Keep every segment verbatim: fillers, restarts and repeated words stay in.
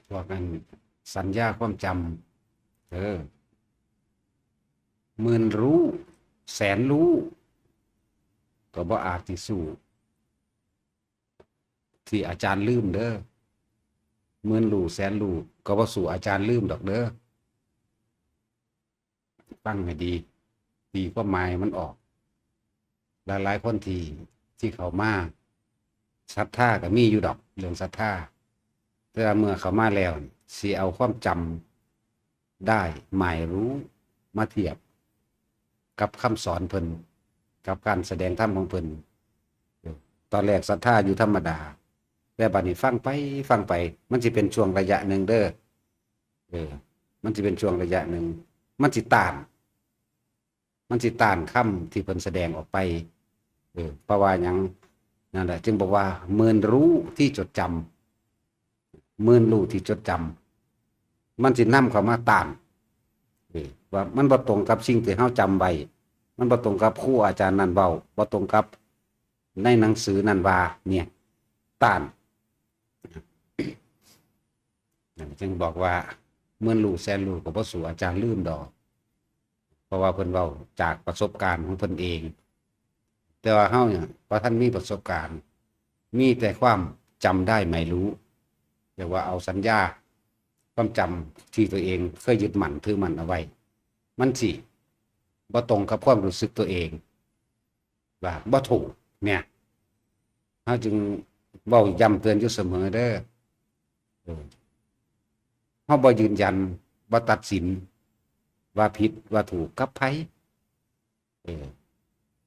พวกนั้นสัญญาความจำ เออ หมื่นรู้ แสนรู้ ก็บ่อาจสิสู้ ที่อาจารย์ลืมเด้อ หมื่นรู้ แสนรู้ ก็บ่สู้อาจารย์ลืมดอกเด้อ ฟังให้ดี ตีความหมายมันออก หลายๆคนที่ ที่เข้ามา ศรัทธาก็มีอยู่ดอก เรื่องศรัทธา แต่ว่าเมื่อเข้ามาแล้ว สิเอาความจำได้ หมายรู้ มาเทียบกับคำสอนเพิ่น กับการแสดงธรรมของเพิ่น ตอนแรกศรัทธาอยู่ธรรมดา แต่บัดนี้ฟังไป ฟังไป มันสิเป็นช่วงระยะหนึ่งเด้อ เออ มันสิเป็นช่วงระยะหนึ่ง มันสิต้าน มันสิต้านคำที่เพิ่นแสดงออกไป เออ เพราะว่าหยัง นั่นแหละ จึงบอกว่า หมื่นรู้ที่จดจำ หมื่นรู้ที่จดจำ มันสินำเข้ามาต้าน เออ ว่ามันบ่ตรงกับสิ่งที่เฮาจำไว้ มันบ่ตรงกับครูอาจารย์นั่นเว้า บ่ตรงกับในหนังสือนั่นว่า เนี่ย ต้าน นั่นจึงบอกว่า หมื่นรู้ แสนรู้ ก็บ่สู้อาจารย์ลืมดอก เพราะว่าเพิ่นเว้าจากประสบการณ์ของเพิ่นเอง แต่ว่าเฮาเนี่ยบ่ทันมีประสบการณ์ มีแต่ความจำได้หมายรู้ เรียกว่าเอาสัญญา ความจำที่ตัวเองเคยยึดมั่นถือมั่นเอาไว้ มันสิบ่ตรงกับความรู้สึกตัวเอง ว่าบ่ถูก เนี่ย เฮาจึงเว้าย้ำเตือนอยู่เสมอเด้อ เออ เฮาบ่ยืนยัน บ่ตัดสิน ว่าผิด ว่าถูกกับไผ เออ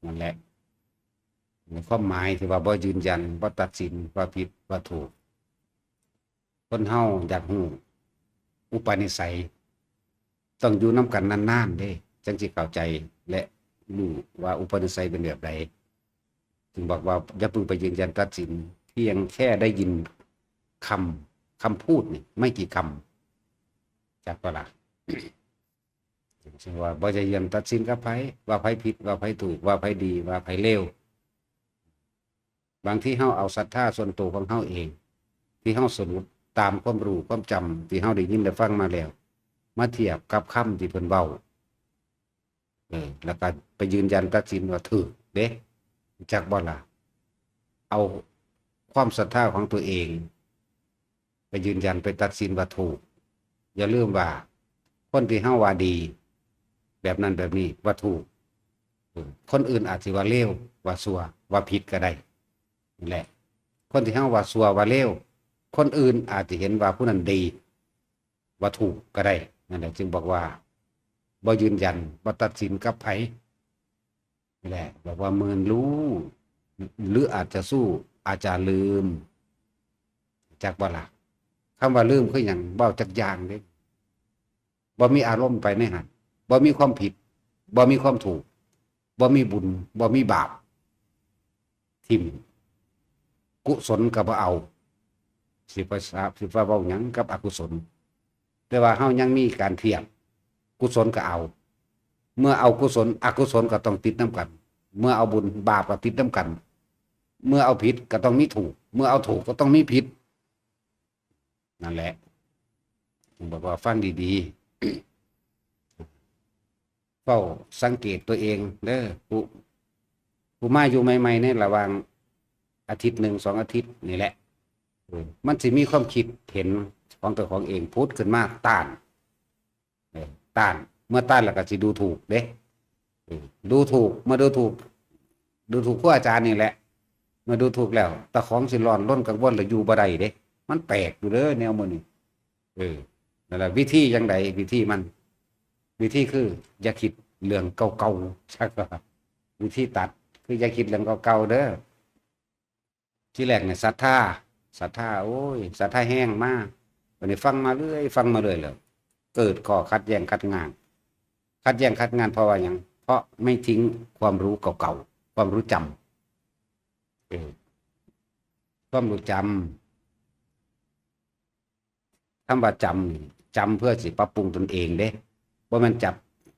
นั่นแหละ ในความหมายที่ว่าบ่ยืนยัน บ่ตัดสิน ว่าผิด ว่าถูก คนเฮาอยากรู้อุปนิสัย ต้องอยู่นำกันนานๆเด้ จั่งสิเข้าใจ และรู้ว่าอุปนิสัยเป็นแบบใด จึงบอกว่าอย่าเพิ่งไปยืนยันตัดสิน เพียงแค่ได้ยินคำ คำพูดนี่ไม่กี่คำ จักบ่ล่ะ ซึ่งว่าบ่จะยืนตัดสินกับไผ ว่าไผผิด ว่าไผถูก ว่าไผดี ว่าไผเลว บางทีเฮาเอาศรัทธาส่วนตัวของเฮาเอง ที่เฮาสรุปตามความรู้ความจำที่เฮาได้ยินได้ฟังมาแล้ว มาเทียบกับคำที่เพิ่นเว้า เออ แล้วก็ไปยืนยันตัดสินว่าถูกเด้ จักบ่ล่ะ เอาความศรัทธาของตัวเอง ไปยืนยันไปตัดสินว่าถูก อย่าลืมว่า คนที่เฮาว่าดี แบบนั้นแบบนี้ว่าถูก เออ คนอื่นอาจสิว่าเลว ว่าชั่ว ว่าผิดก็ได้ นั่นแหละ คนที่เฮาว่าชั่วว่าเลว คนอื่นอาจจะเห็นว่าผู้นั้นดี ว่าถูกก็ได้ นั่นแหละ จึงบอกว่าบ่ยืนยัน บ่ตัดสินกับไผ นี่แหละ บอกว่าหมื่นรู้ หรืออาจจะสู้อาจารย์ลืม จักบ่ล่ะ คำว่าลืมคือหยัง เว้าจักอย่างเด้ บ่มีอารมณ์ไปในหั้น บ่มีความผิด บ่มีความถูก บ่มีบุญ บ่มีบาป ถิ่ม กุศลก็บ่เอา สิไปสา สิไปเว้าหยังกับอกุศล แต่ว่าเฮายังมีการเทียบ กุศลก็เอา เมื่อเอากุศล อกุศลก็ต้องติดนำกัน เมื่อเอาบุญ บาปก็ติดนำกัน เมื่อเอาผิดก็ต้องมีถูก เมื่อเอาถูกก็ต้องมีผิด นั่นแหละ ผมบอกว่าฟังดีๆ เฝ้าสังเกตตัวเองเด้อ ผู้ ผู้มาอยู่ใหม่ๆ ในระหว่างอาทิตย์หนึ่งสองอาทิตย์นี่แหละ เออ มันสิมีความคิดเห็นของตัวของเองผุดขึ้นมาต้าน เออ ต้าน เมื่อต้านแล้วก็สิดูถูกเด้ เออ ดูถูก มาดูถูก ดูถูกครูอาจารย์นี่แหละ มาดูถูกแล้ว แต่ของสิร้อนรนกังวลแล้วอยู่บ่ได้เด้ มันแปลกอยู่เด้อแนวมื้อนี้ เออ นั่นแหละ วิธีจั่งใด วิธีมัน วิธีคือ อย่าคิดเรื่องเก่าๆ จักว่า วิธีตัด คืออย่าคิดเรื่องเก่าๆ เด้อ ทีแรกเนี่ยศรัทธา ศรัทธา โอ้ย ศรัทธาแฮงมา บัดนี้ฟังมาเรื่อย ฟังมาเรื่อยแล้ว เกิดข้อขัดแย้งขัดงาน ขัดแย้งขัดงานเพราะว่าหยัง เพราะไม่ทิ้งความรู้เก่าๆ ความรู้จำ เออ ความรู้จำ คำว่าจำนี่ จำเพื่อสิปรับปรุงตนเองเด้ บ่แม่นจับ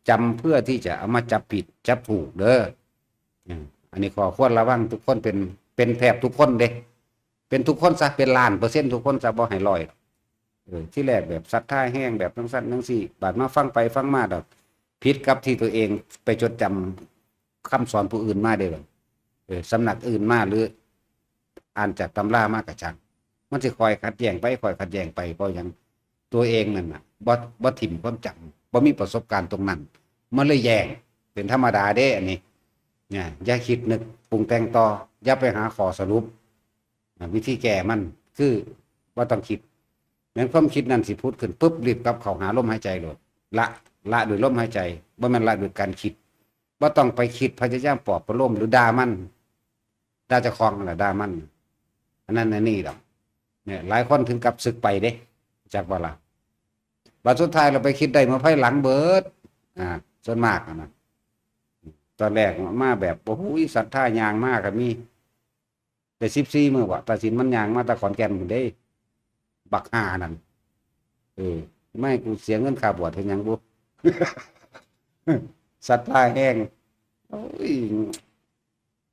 จำเพื่อที่จะเอามาจับผิดจับถูกเด้อ อืม อันนี้ขอควรระวังทุกคน เป็น เป็นแทบทุกคนเด้ เป็นทุกคนซะ เป็นล้านเปอร์เซ็นต์ทุกคนซะ บ่ให้ร้อยดอก ออ ที่แรกแบบศรัทธาแฮงแบบจั่งซั้นจั่งซี้ บาดมาฟังไปฟังมาดอก ผิดกับที่ตัวเองไปจดจำคำสอนผู้อื่นมาเด้อ เออ สำนักอื่นมาหรืออ่านจากตำรามาก็ช่าง มันสิค่อยขัดแย้งไป ค่อยขัดแย้งไป เพราะหยัง ตัวเองนั่นน่ะ บ่ บ่ถิ่มความจำ บ่มีประสบการณ์ตรงนั้น มันเลยแย้ง เป็นธรรมดาเด้อันนี้ เนี่ย อย่าคิดนึกปรุงแต่งต่อ อย่าไปหาข้อสรุป อ่ะ วิธีแก้มันคือบ่ต้องคิด แม้นความคิดนั้นสิผุดขึ้นปุ๊บ รีบกลับเข้าหาลมหายใจโลด ละ ละด้วยลมหายใจ บ่แม่นละด้วยการคิด บ่ต้องไปคิดพยายามปลอบประโลมหรือด่ามัน ด่าเจ้าของนั่นล่ะ ด่ามัน อันนั้นอันนี้ดอก เนี่ย หลายคนถึงกับสึกไปเด้ จักบ่ล่ะ บัดสุดท้ายเราไปคิดได้มาภายหลังเบิด อ่า ส่วนมากอะนะ ตอนแรกมาแบบ โอ้โห ศรัทธาย่างมากก็มี แต่สิบสี่มื้อบ่ ตัดสินมันย่างมาแต่ขอนแก่นพุ้นเด้ บักห่านั่น เออ ไม่ให้กูเสียเงินค่าบวชเฮ็ดหยังบุ ศรัทธาแฮง โอ้ย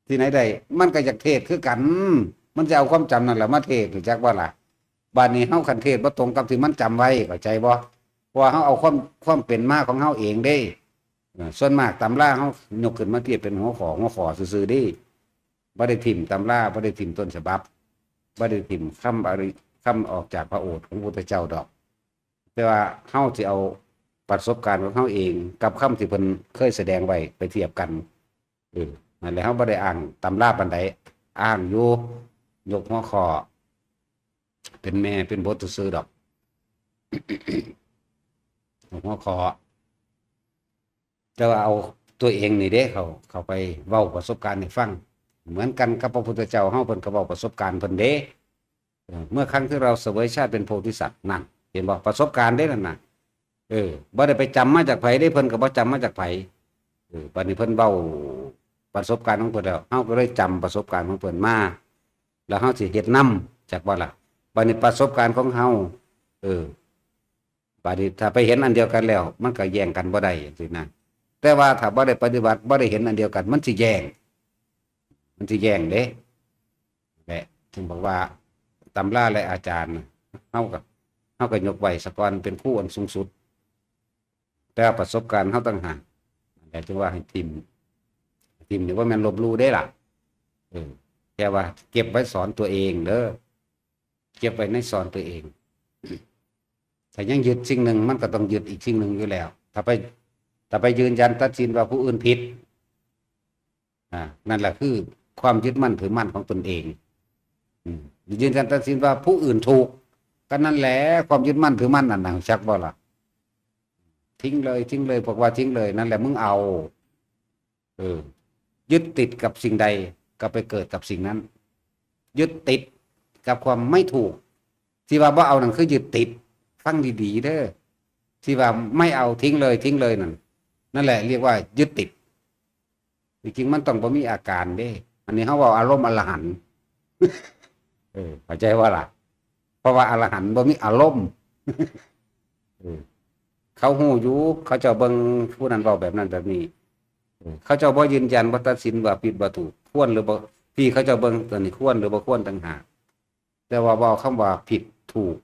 ที่ไหนได้ มันก็อยากเทศน์คือกัน มันจะเอาความจำนั่นแหละมาเทศน์ รู้จักบ่ล่ะ บาดนี้เฮาคันเทศน์บ่ตรงกับที่มันจำไว้ เข้าใจบ่ เพราะว่าเฮาเอาความ ความเป็นมาของเฮาเองเด้ เออ ส่วนมากตำราเฮายกขึ้นมาเทียบเป็นหัวข้อ หัวข้อซื่อๆเด้ บ่ได้ถิ่มตำรา บ่ได้ถิ่มต้นฉบับ บ่ได้ถิ่มคำอริ คำออกจากพระโอษฐ์ของพระพุทธเจ้าดอก แต่ว่าเฮาสิเอาประสบการณ์ของเฮาเองกับคำที่เพิ่นเคยแสดงไว้ไปเทียบกัน เออ นั่นแหละ เฮาบ่ได้อ้างตำราปานใด อ้างอยู่ ยกหัวข้อ เป็นแม่เป็นบทซื่อๆดอก ยกหัวข้อ แต่ว่าเอาตัวเองนี่เด้ เขา เขาไปเว้าประสบการณ์ให้ฟัง เหมือนกันกับพระพุทธเจ้าเฮา เพิ่นก็เว้าประสบการณ์เพิ่นเด้ เออ เมื่อครั้งที่เราเสวยชาติเป็นโพธิสัตว์นั่น เห็นบ่ ประสบการณ์เด้นั่นน่ะ เออ บ่ได้ไปจำมาจากไผเด้ เพิ่นก็บ่จำมาจากไผ เออ บัดนี้เพิ่นเว้าประสบการณ์ของเพิ่นแล้ว เฮาก็เลยจำประสบการณ์ของเพิ่นมา แล้วเฮาสิเฮ็ดนำ จักบ่ล่ะ บัดนี้ประสบการณ์ของเฮา เออ บัดนี้ถ้าไปเห็นอันเดียวกันแล้ว มันก็แย้งกันบ่ได้จังซี้นะ แต่ว่าถ้าบ่ได้ปฏิบัติ บ่ได้เห็นอันเดียวกัน มันสิแย้ง มันสิแย้งเด้ แหละ ถึงบอกว่าตำราและอาจารย์น่ะ เฮาก็ เฮาก็ยกไว้ซะก่อน เป็นครูอันสูงสุด แต่ว่าประสบการณ์เฮาต่างหาก นั่นแหละ จึงว่าให้ถิ่ม ถิ่มนี่บ่แม่นลบหลู่เด้ล่ะ เออ แค่ว่าเก็บไว้สอนตัวเองเด้อ เก็บไว้ในสอนตัวเอง ถ้ายังยึดสิ่งหนึ่ง มันก็ต้องยึดอีกสิ่งหนึ่งอยู่แล้ว ถ้าไป ถ้าไปยืนยันตัดสินว่าผู้อื่นผิด อ่า นั่นแหละคือความยึดมั่นถือมั่นของตนเอง อืม ยืนยันตัดสินว่าผู้อื่นถูก ก็นั่นแหละ ความยึดมั่นถือมั่นนั่นน่ะ จักบ่ล่ะ ทิ้งเลย ทิ้งเลย พวกว่าทิ้งเลย นั่นแหละ มึงเอา เออ ยึดติดกับสิ่งใด ก็ไปเกิดกับสิ่งนั้น ยึดติดกับความไม่ถูก ที่ว่าบ่เอานั่นคือยึดติด ฟังดีๆเด้อ ที่ว่าไม่เอา ทิ้งเลย ทิ้งเลยนั่น นั่นแหละเรียกว่ายึดติด จริงๆมันต้องบ่มีอาการเด้ อันนี้เฮาเว้าอารมณ์อรหันต์ เออ เข้าใจบ่ล่ะ เพราะว่าอรหันต์บ่มีอารมณ์ เออ เขาฮู้อยู่ เขาเจ้าเบิ่งผู้นั้นเว้าแบบนั้นแบบนี้ เออ เขาเจ้าบ่ยืนยัน บ่ตัดสินว่าผิดบ่ถูก ควรหรือบ่ ที่เขาเจ้าเบิ่งตัวนี้ควรหรือบ่ควรต่างหาก แต่ว่าบ่เอาคำว่าผิดถูก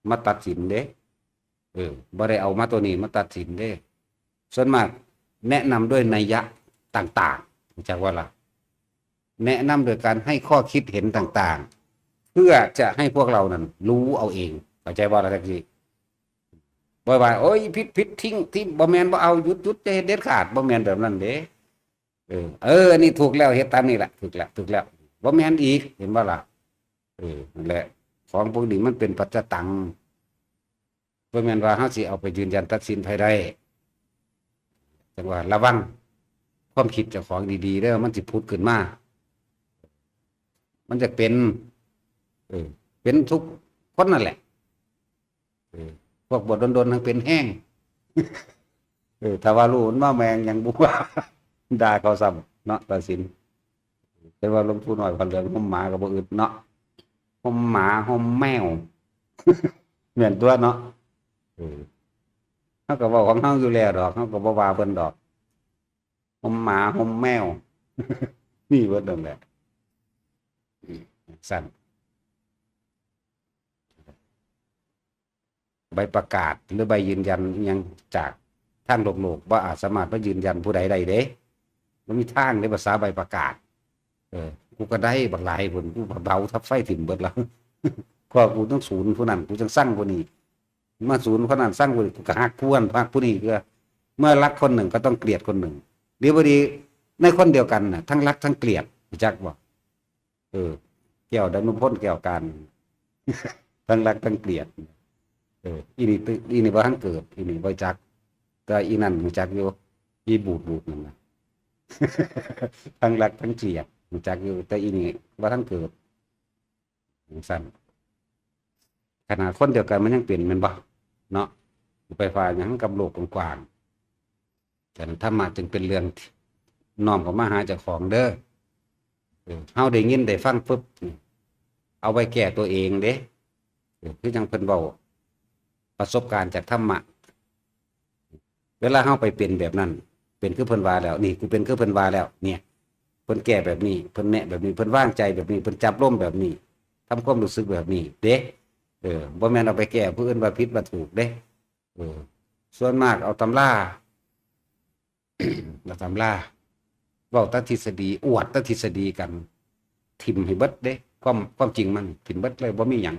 มาตัดสินเด้ เออ บ่ได้เอามาตัวนี้มาตัดสินเด้ ส่วนมากแนะนำด้วยนัยยะต่างๆ รู้จักบ่ล่ะ แนะนำโดยการให้ข้อคิดเห็นต่างๆ เพื่อจะให้พวกเรานั้นรู้เอาเอง เข้าใจบ่ล่ะจังซี่ บ่ว่า โอ้ย ผิด ผิด ทิ้ง ทิ้ง บ่แม่น บ่เอา หยุด หยุด จะเฮ็ดเด็ดขาด บ่แม่นแบบนั้นเด้ เออ เออ อันนี้ถูกแล้ว เฮ็ดตามนี่แหละ ถูกแล้ว ถูกแล้ว บ่แม่นอีก เห็นบ่ล่ะ เออ นั่นแหละ ของพวกนี้มันเป็นปัจจตัง บ่แม่นว่าเฮาสิเอาไปยืนยันตัดสินไผได้ จังว่าระวังความคิดเจ้าของดีๆเด้อ มันสิผุดขึ้นมา มันจะเป็น เออ เป็นทุกคนนั่นแหละ เออ พวกบวชโดนๆทั้งเป็นแฮง เออ ถ้าว่ารู้มันมาแม่งยังบ่ว่า ด่าเขาซ้ำเนาะ ตัดสิน แต่ว่าหลวงปู่น้อยพระเหลืองห่มหมาก็บ่อึดเนาะ ห่มหมาห่มแมว แม่นตัวเนาะ เออ เฮาก็เว้าของเฮาอยู่แล้วดอก เฮาก็บ่ว่าเพิ่นดอก ห่มหมาห่มแมว มีเบิดนั่นแหละ ซั่น ใบประกาศหรือใบยืนยันอิหยังจากทางโลกๆ บ่อาจสามารถมายืนยันผู้ใดได้เด้ บ่มีทางเด้ ภาษาใบประกาศ เออ กูก็ได้บักหลายพุ้น กูก็เผาทับไฟถิ่มเบิดแล้ว เพราะกูต้องสูนผู้นั้น กูจั่งซังผู้นี้ มาสูนผู้นั้นซังผู้นี้ กูก็ฮักผู้นั้นฮักผู้นี้ ก็เมื่อรักคนหนึ่งก็ต้องเกลียดคนหนึ่ง ดีบ่ดี ในคนเดียวกันน่ะ ทั้งรักทั้งเกลียด รู้จักบ่ เออ แก้วดานุพล แก้วการ ทั้งรักทั้งเกลียด เออ อีนี่ตึ อีนี่บ่ทันเกิด อีนี่บ่จัก แต่อีนั่นรู้จักอยู่ อีบูดบูดนั่นน่ะ ทั้งรักทั้งเกลียดรู้จักอยู่ แต่อีนี่บ่ทันเกิด จั่งซั้น ขนาดคนเดียวกันมันยังเป็นแม่นบ่ เนาะ ไปว่าหยังกับโลกกว้างๆ ฉะนั้นธรรมะจึงเป็นเรื่องที่น้อมเข้ามาหาเจ้าของเด้อ เออ เฮาได้ยินได้ฟังปุ๊บ เอาไว้แก้ตัวเองเด้ เออ คือจั่งเพิ่นเว้า ประสบการณ์จากธรรมะ เวลาเฮาไปเป็นแบบนั้น เป็นคือเพิ่นว่าแล้ว นี่ กูเป็นคือเพิ่นว่าแล้ว เนี่ย เพิ่นแก้แบบนี้ เพิ่นแนะแบบนี้ เพิ่นวางใจแบบนี้ เพิ่นจับลมแบบนี้ ทำความรู้สึกแบบนี้ เด้ เออ บ่แม่นเอาไปแก้ผู้อื่นว่าผิดว่าถูกเด้ เออ ส่วนมากเอาตำรา เอาตำรา เว้าแต่ทฤษฎี อวดแต่ทฤษฎีกัน ถิ่มให้เบิดเด้ ความ ความจริงมันถิ่มเบิดเลย บ่มีหยัง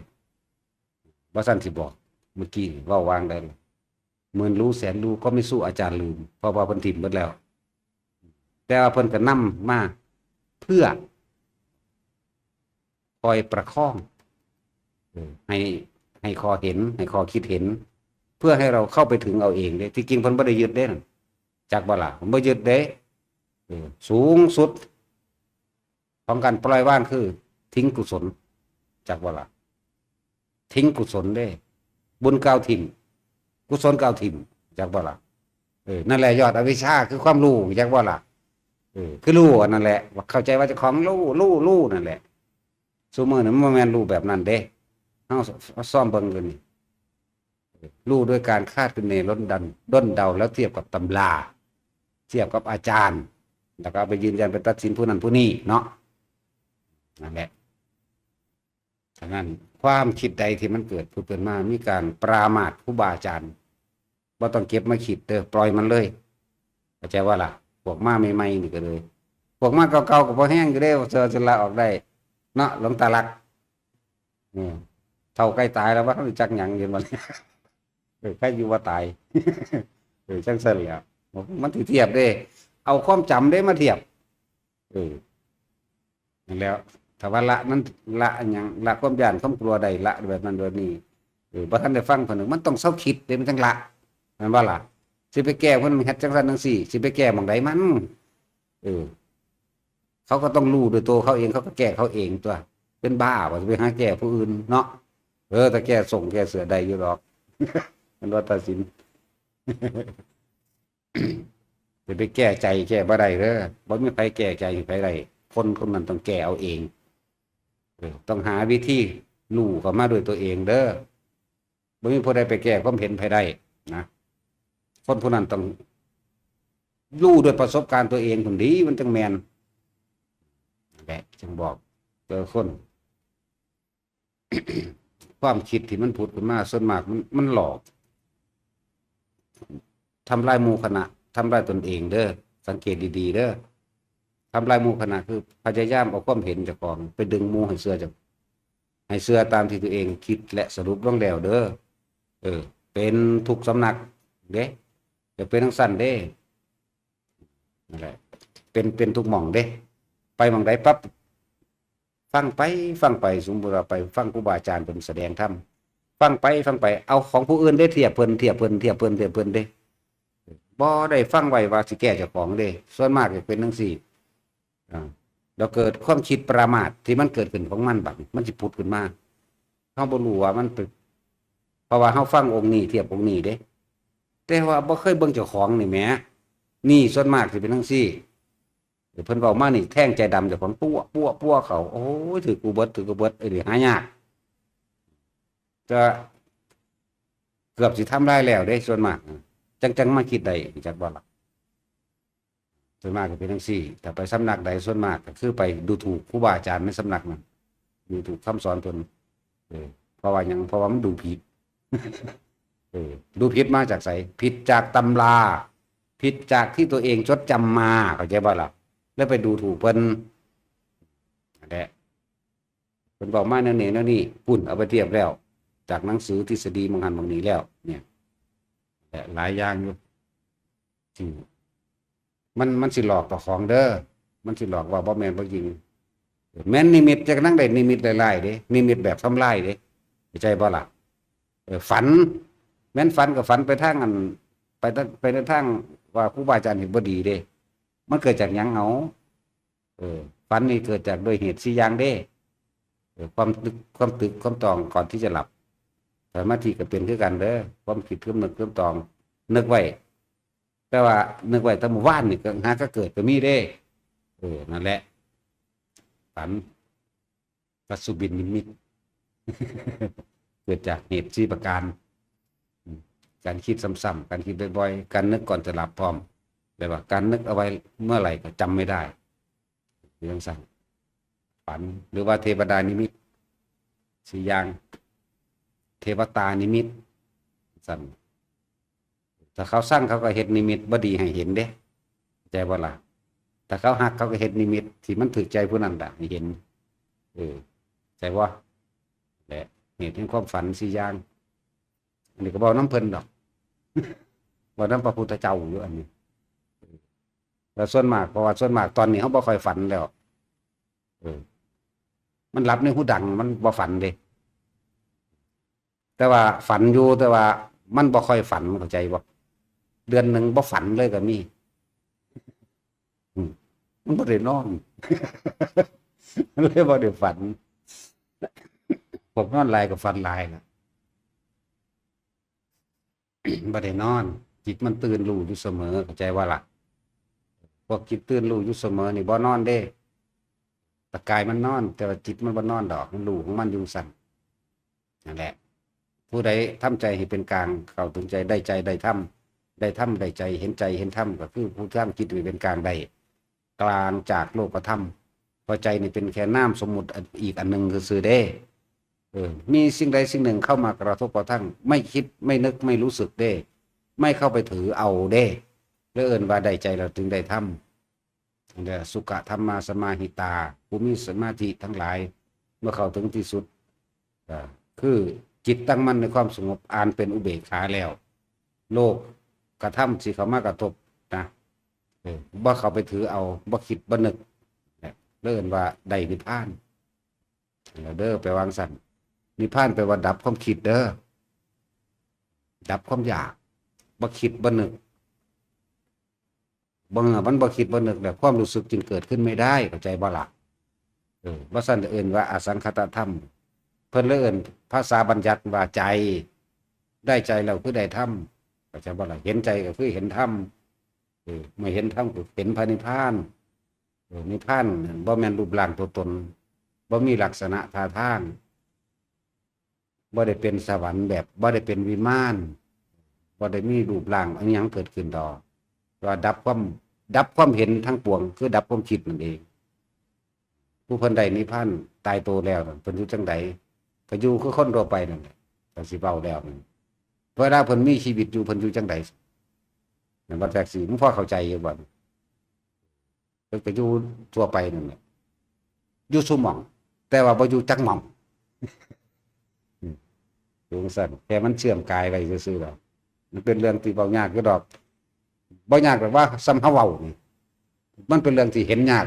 บ่ซั้นสิบอก เมื่อกี้เว้าวางได้ หมื่นรู้แสนรู้ก็ไม่สู้อาจารย์ลืม เพราะว่าเพิ่นถิ่มเบิดแล้ว แต่ว่าเพิ่นก็นำมาเพื่อคอยประคอง เออ ให้ ให้ข้อเห็น ให้ข้อคิดเห็น เพื่อให้เราเข้าไปถึงเอาเองเด้ ที่จริงเพิ่นบ่ได้ยึดเด้นั่น จักบ่ล่ะ เพิ่นบ่ยึดเด้ เออ สูงสุดของการปล่อยวางคือทิ้งกุศล จักบ่ล่ะ ทิ้งกุศลเด้ บุญก็เอาถิ่ม กุศลก็เอาถิ่ม จักบ่ล่ะ เออ นั่นแหละยอดอวิชชาคือความรู้ จักบ่ล่ะ เออ คือรู้อันนั่นแหละ ว่าเข้าใจว่าเจ้าของรู้ รู้ รู้นั่นแหละ ซุมื้อนี้มันบ่แม่นรู้แบบนั้นเด้ เฮา เฮาซ่อมเบิ่งดูนี่ รู้ด้วยการคาดคะเนด้นดัน ด้นเดา แล้วเทียบกับตำรา เทียบกับอาจารย์ แล้วก็เอาไปยืนยันไปตัดสินผู้นั้นผู้นี้เนาะ นั่นแหละ ฉะนั้นความคิดใดที่มันเกิดผุดขึ้นมา มีการปรามาสครูบาอาจารย์ บ่ต้องเก็บมาคิดเด้อ ปล่อยมันเลย เข้าใจบ่ล่ะ พวกมาใหม่ๆนี่ก็เลย พวกมาเก่าๆก็พอแฮงอยู่เด้ เทื่อสิลาออกได้ เนาะ หลวงตาลักษณ์ อืม เฒ่าใกล้ตายแล้ว บ่ทันรู้จักหยัง เห็นบ่ เออ ใครอยู่ว่าตาย เออ จั่งซั้นแหละ มันสิเทียบเด้ เอาความจำเด้มาเทียบ เออ นั่นแหล้ว ถ้าว่าละมัน ละหยัง ละความย้านความกลัวได้ ละแบบนั้นแบบนี้ เออ บ่ทันได้ฟังเพิ่น มันต้องเซาคิดเด้ มันจั่งละ แม่นบ่ล่ะ สิไปแก้เพิ่นเฮ็ดจั่งซั้นจั่งซี้ สิไปแก้หม่องใดมัน เออ เขาก็ต้องรู้ด้วยตัวเขาเอง เขาก็แก้เขาเองตั๊ว เป็นบ้าบ่ สิไปหาแก้ผู้อื่นเนาะ เออ แต่แก้ส่งแก้เสื้อได้อยู่ดอก มันว่าตัดสิน สิไปแก้ใจแก้บ่ได้เด้อ บ่มีใครแก้ใจให้ใครได้ คนคนนั้นต้องแก้เอาเอง เออ ต้องหาวิธีรู้เข้ามาด้วยตัวเองเด้อ บ่มีผู้ใดไปแก้ความเห็นไผได้นะ คนผู้นั้นต้องรู้ด้วยประสบการณ์ตัวเองพุ้นติ มันจั่งแม่น นั่นแหละ จึงบอก แต่คน ความคิดที่มันผุดขึ้นมาส่วนมากมัน มันหลอก ทำลายหมู่คณะ ทำลายตนเองเด้อ สังเกตดีๆเด้อ ทำลายหมู่คณะคือพยายามเอาความเห็นเจ้าของไปดึงหมู่ให้เชื่อเจ้า ให้เชื่อตามที่ตัวเองคิดและสรุปลงแล้วเด้อ เออ เป็นทุกสำนักเด้ จะเป็นจั่งซั้นเด้ นั่นแหละ เป็น เป็นทุกหม่องเด้ ไปหม่องใดปั๊บ ฟังไป ฟังไป สมมุติว่าไปฟังครูบาอาจารย์เพิ่นแสดงธรรม ฟังไป ฟังไป เอาของผู้อื่นเด้ เทียบเพิ่น เทียบเพิ่น เทียบเพิ่น เทียบเพิ่นเด้ บ่ได้ฟังไว้ว่าสิแก้เจ้าของเด้ ส่วนมากจะเป็นจั่งซี้ อ่า แล้วเกิดความคิดประมาทที่มันเกิดขึ้นของมันบัดนี้ มันสิผุดขึ้นมา เฮาบ่รู้ว่ามันเป็น เพราะว่าเฮาฟังองค์นี้เทียบองค์นี้เด้ แต่ว่าบ่เคยเบิ่งเจ้าของนี่แหม นี่ส่วนมากสิเป็นจั่งซี้ เพิ่นเว้ามานี่แทงใจดำเจ้าของ ปั้ว ปั้ว ปั้วเขา โอ้ย ถือกูเบิด ถือกูเบิด ไอ้นี่หายาก จะเกือบสิทำลายแล้วเด้ ส่วนมาก จั่ง จั่งมาคิดได้ จักบ่ล่ะ ส่วนมากก็เป็นจั่งซี้ ถ้าไปสำนักใดส่วนมากก็คือไปดูถูกครูบาอาจารย์ในสำนักนั้น ดูถูกคำสอนเพิ่น เออ เพราะว่าหยัง เพราะว่ามันดูผิด เออ ดูผิดมาจากไส ผิดจากตำรา ผิดจากที่ตัวเองจดจำมา เข้าใจบ่ล่ะ แล้วไปดูถูกเพิ่น นั่นแหละ เพิ่นบอกมาแนวนี้แนวนี้ พุ่นเอาไปเทียบแล้ว จากหนังสือทฤษฎีบางหันบางนี้แล้ว เนี่ย และหลายอย่างอยู่ อืม มัน มันสิหลอกเจ้าของเด้อ มันสิหลอกว่าบ่แม่นบ่จริง แม่นนิมิตจะนั่งได้นิมิตหลายๆเด้ นิมิตแบบทำลายเด้ เข้าใจบ่ล่ะ เออ ฝัน แม่นฝันก็ฝันไปทางอัน ไปทาง ไปในทางว่าครูบาอาจารย์เฮ็ดบ่ดีเด้ มันเกิดจากหยังเอา เออ ฝันนี่เกิดจากด้วยเหตุสี่อย่างเด้ เออ ความตึก ความตึก ความตองก่อนที่จะหลับ สมาธิก็เป็นคือกันเด้อ ความคิด ความนึก ความตอง นึกไว้ แต่ว่านึกไว้แต่เมื่อวานนี่ก็หาก็เกิดก็มีเด้ เออ นั่นแหละ ฝัน พระสุบินนิมิต เกิดจากเหตุสี่ประการ อืม การคิดซ้ำๆ การคิดบ่อยๆ การนึกก่อนจะหลับพร้อม แปลว่าการนึกเอาไว้เมื่อไหร่ก็จำไม่ได้ เรื่องสั้น ฝัน หรือว่าเทวดานิมิต สี่อย่าง เทวตานิมิต สั้น ถ้าเขาซังเขาก็เฮ็ดนิมิตบ่ดีให้เห็นเด้ เข้าใจบ่ล่ะ ถ้าเขาฮักเขาก็เฮ็ดนิมิตที่มันถูกใจผู้นั้นล่ะให้เห็น เออ เข้าใจบ่ และเหตุแห่งความฝันสี่อย่าง อันนี้ก็เว้านำเพิ่นดอก เว้านำพระพุทธเจ้าอยู่อันนี้ แล้วส่วนมาก เพราะว่าส่วนมากตอนนี้เฮาบ่ค่อยฝันแล้ว เออ มันหลับในหูดัง มันบ่ฝันเด้ แต่ว่าฝันอยู่ แต่ว่ามันบ่ค่อยฝัน เข้าใจบ่ เดือนหนึ่งบ่ฝันเลยก็มี อืม มันบ่ได้นอน มันเลยบ่ได้ฝัน พวกนอนหลายก็ฝันหลายล่ะ บ่ได้นอน จิตมันตื่นรู้อยู่เสมอ เข้าใจบ่ล่ะ พวกจิตตื่นรู้อยู่เสมอนี่บ่นอนเด้ แต่กายมันนอน แต่ว่าจิตมันบ่นอนดอก มันรู้ของมันอยู่ซั่น นั่นแหละ ผู้ใดทำใจให้เป็นกลาง เข้าถึงใจ ได้ใจได้ธรรม ได้ธรรมได้ใจ เห็นใจเห็นธรรม ก็คือผู้ทำจิตให้เป็นกลางได้ กลางจากโลกธรรม เพราะใจนี่เป็นแค่นามสมมุติอีกอันหนึ่งซื่อๆเด้ เออ มีสิ่งใดสิ่งหนึ่งเข้ามากระทบกระทั่ง ไม่คิดไม่นึกไม่รู้สึกเด้ ไม่เข้าไปถือเอาเด้ แล้วเอิ้นว่าได้ใจแล้วถึงได้ธรรม เรียกสุขธรรมาสมาหิตา ผู้มีสมาธิทั้งหลาย เมื่อเข้าถึงที่สุด อ่า คือจิตตั้งมั่นในความสงบ อันเป็นอุเบกขาแล้ว โลกกระทำสิเข้ามากระทบนะ เออ บ่เข้าไปถือเอา บ่คิดบ่นึก เนี่ย เรียกว่าได้นิพพาน เด้อ แปลว่าจั่งซั่น นิพพานแปลว่าดับความคิดเด้อ ดับความอยาก บ่คิดบ่นึก บ่ มันบ่คิดบ่นึกแล้ว ความรู้สึกจึงเกิดขึ้นไม่ได้ เข้าใจบ่ล่ะ เออ บ่ซั่นเอิ้นว่าอสังขตธรรม เพิ่นเลยเอิ้นภาษาบัญญัติว่าใจ ได้ใจแล้วคือได้ธรรม เข้าใจบ่ล่ะ เห็นใจก็คือเห็นธรรม เออ เมื่อเห็นธรรมก็เห็นพระนิพพาน เออ นิพพานนั่นบ่แม่นรูปร่างตัวตน บ่มีลักษณะท่าทาง บ่ได้เป็นสวรรค์แบบ บ่ได้เป็นวิมาน บ่ได้มีรูปร่างอิหยังเกิดขึ้นดอก ว่าดับความ ดับความเห็นทั้งปวง คือดับความคิดนั่นเอง ผู้เพิ่นได้นิพพานตายตัวแล้วนั่น เพิ่นอยู่จั่งใด ก็อยู่คือคนทั่วไปนั่นแหละ ก็สิเว้าแล้วนั่น เวลาเพิ่นมีชีวิตอยู่ เพิ่นอยู่จั่งใด นั่นว่าจักสิ มึงพอเข้าใจอยู่บ่ เพิ่นก็อยู่ทั่วไปนั่นแหละ อยู่ซุหม่อง แต่ว่าบ่อยู่จักหม่อง อืม อยู่จั่งซั่น แค่มันเชื่อมกายไว้ซื่อๆดอก มันเป็นเรื่องที่เว้ายากอยู่ดอก บ่ยากหรอกว่าส่ำเฮาเว้านี่ มันเป็นเรื่องที่เห็นยาก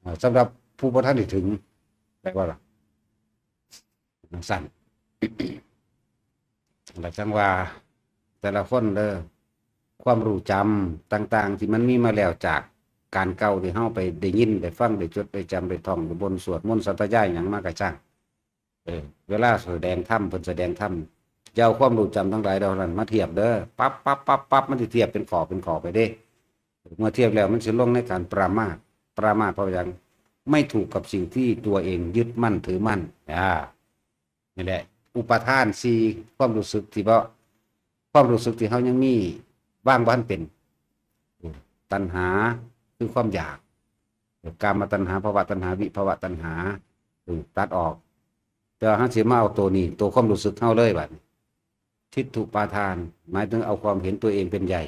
อ่า สำหรับผู้บ่ทันได้ถึง ได้บ่ล่ะ จั่งซั่น แล้วจั่งว่า แต่ละคนเด้อ ความรู้จำต่างๆ ที่มันมีมาแล้วจากการเก่าที่เฮาไปได้ยิน ได้ฟัง ได้จด ได้จำ ได้ท่อง ได้บนสวดมนต์สาธยายหยังมาก็ช่าง เออ เวลาแสดงธรรม เพิ่นแสดงธรรม อย่าเอาความรู้จำทั้งหลายเหล่านั้นมาเทียบเด้อ ปั๊บปั๊บปั๊บปั๊บ มันสิเทียบเป็นข้อเป็นข้อไปเด้ เมื่อเทียบแล้วมันสิลงในการประมาท ประมาทเพราะหยัง ไม่ถูกกับสิ่งที่ตัวเองยึดมั่นถือมั่น อ่า นี่แหละ อุปาทานสี่ ความรู้สึกที่บ่ ความรู้สึกที่เฮายังมี วางบ่ทันเป็น ตัณหาคือความอยาก กามตัณหา ภวตัณหา วิภวตัณหา เออ ตัดออก แต่ว่าเฮาสิมาเอาตัวนี้ ตัวความรู้สึกเฮาเลยบัดนี้ ทิฏฐุปาทาน หมายถึงเอาความเห็นตัวเองเป็นใหญ่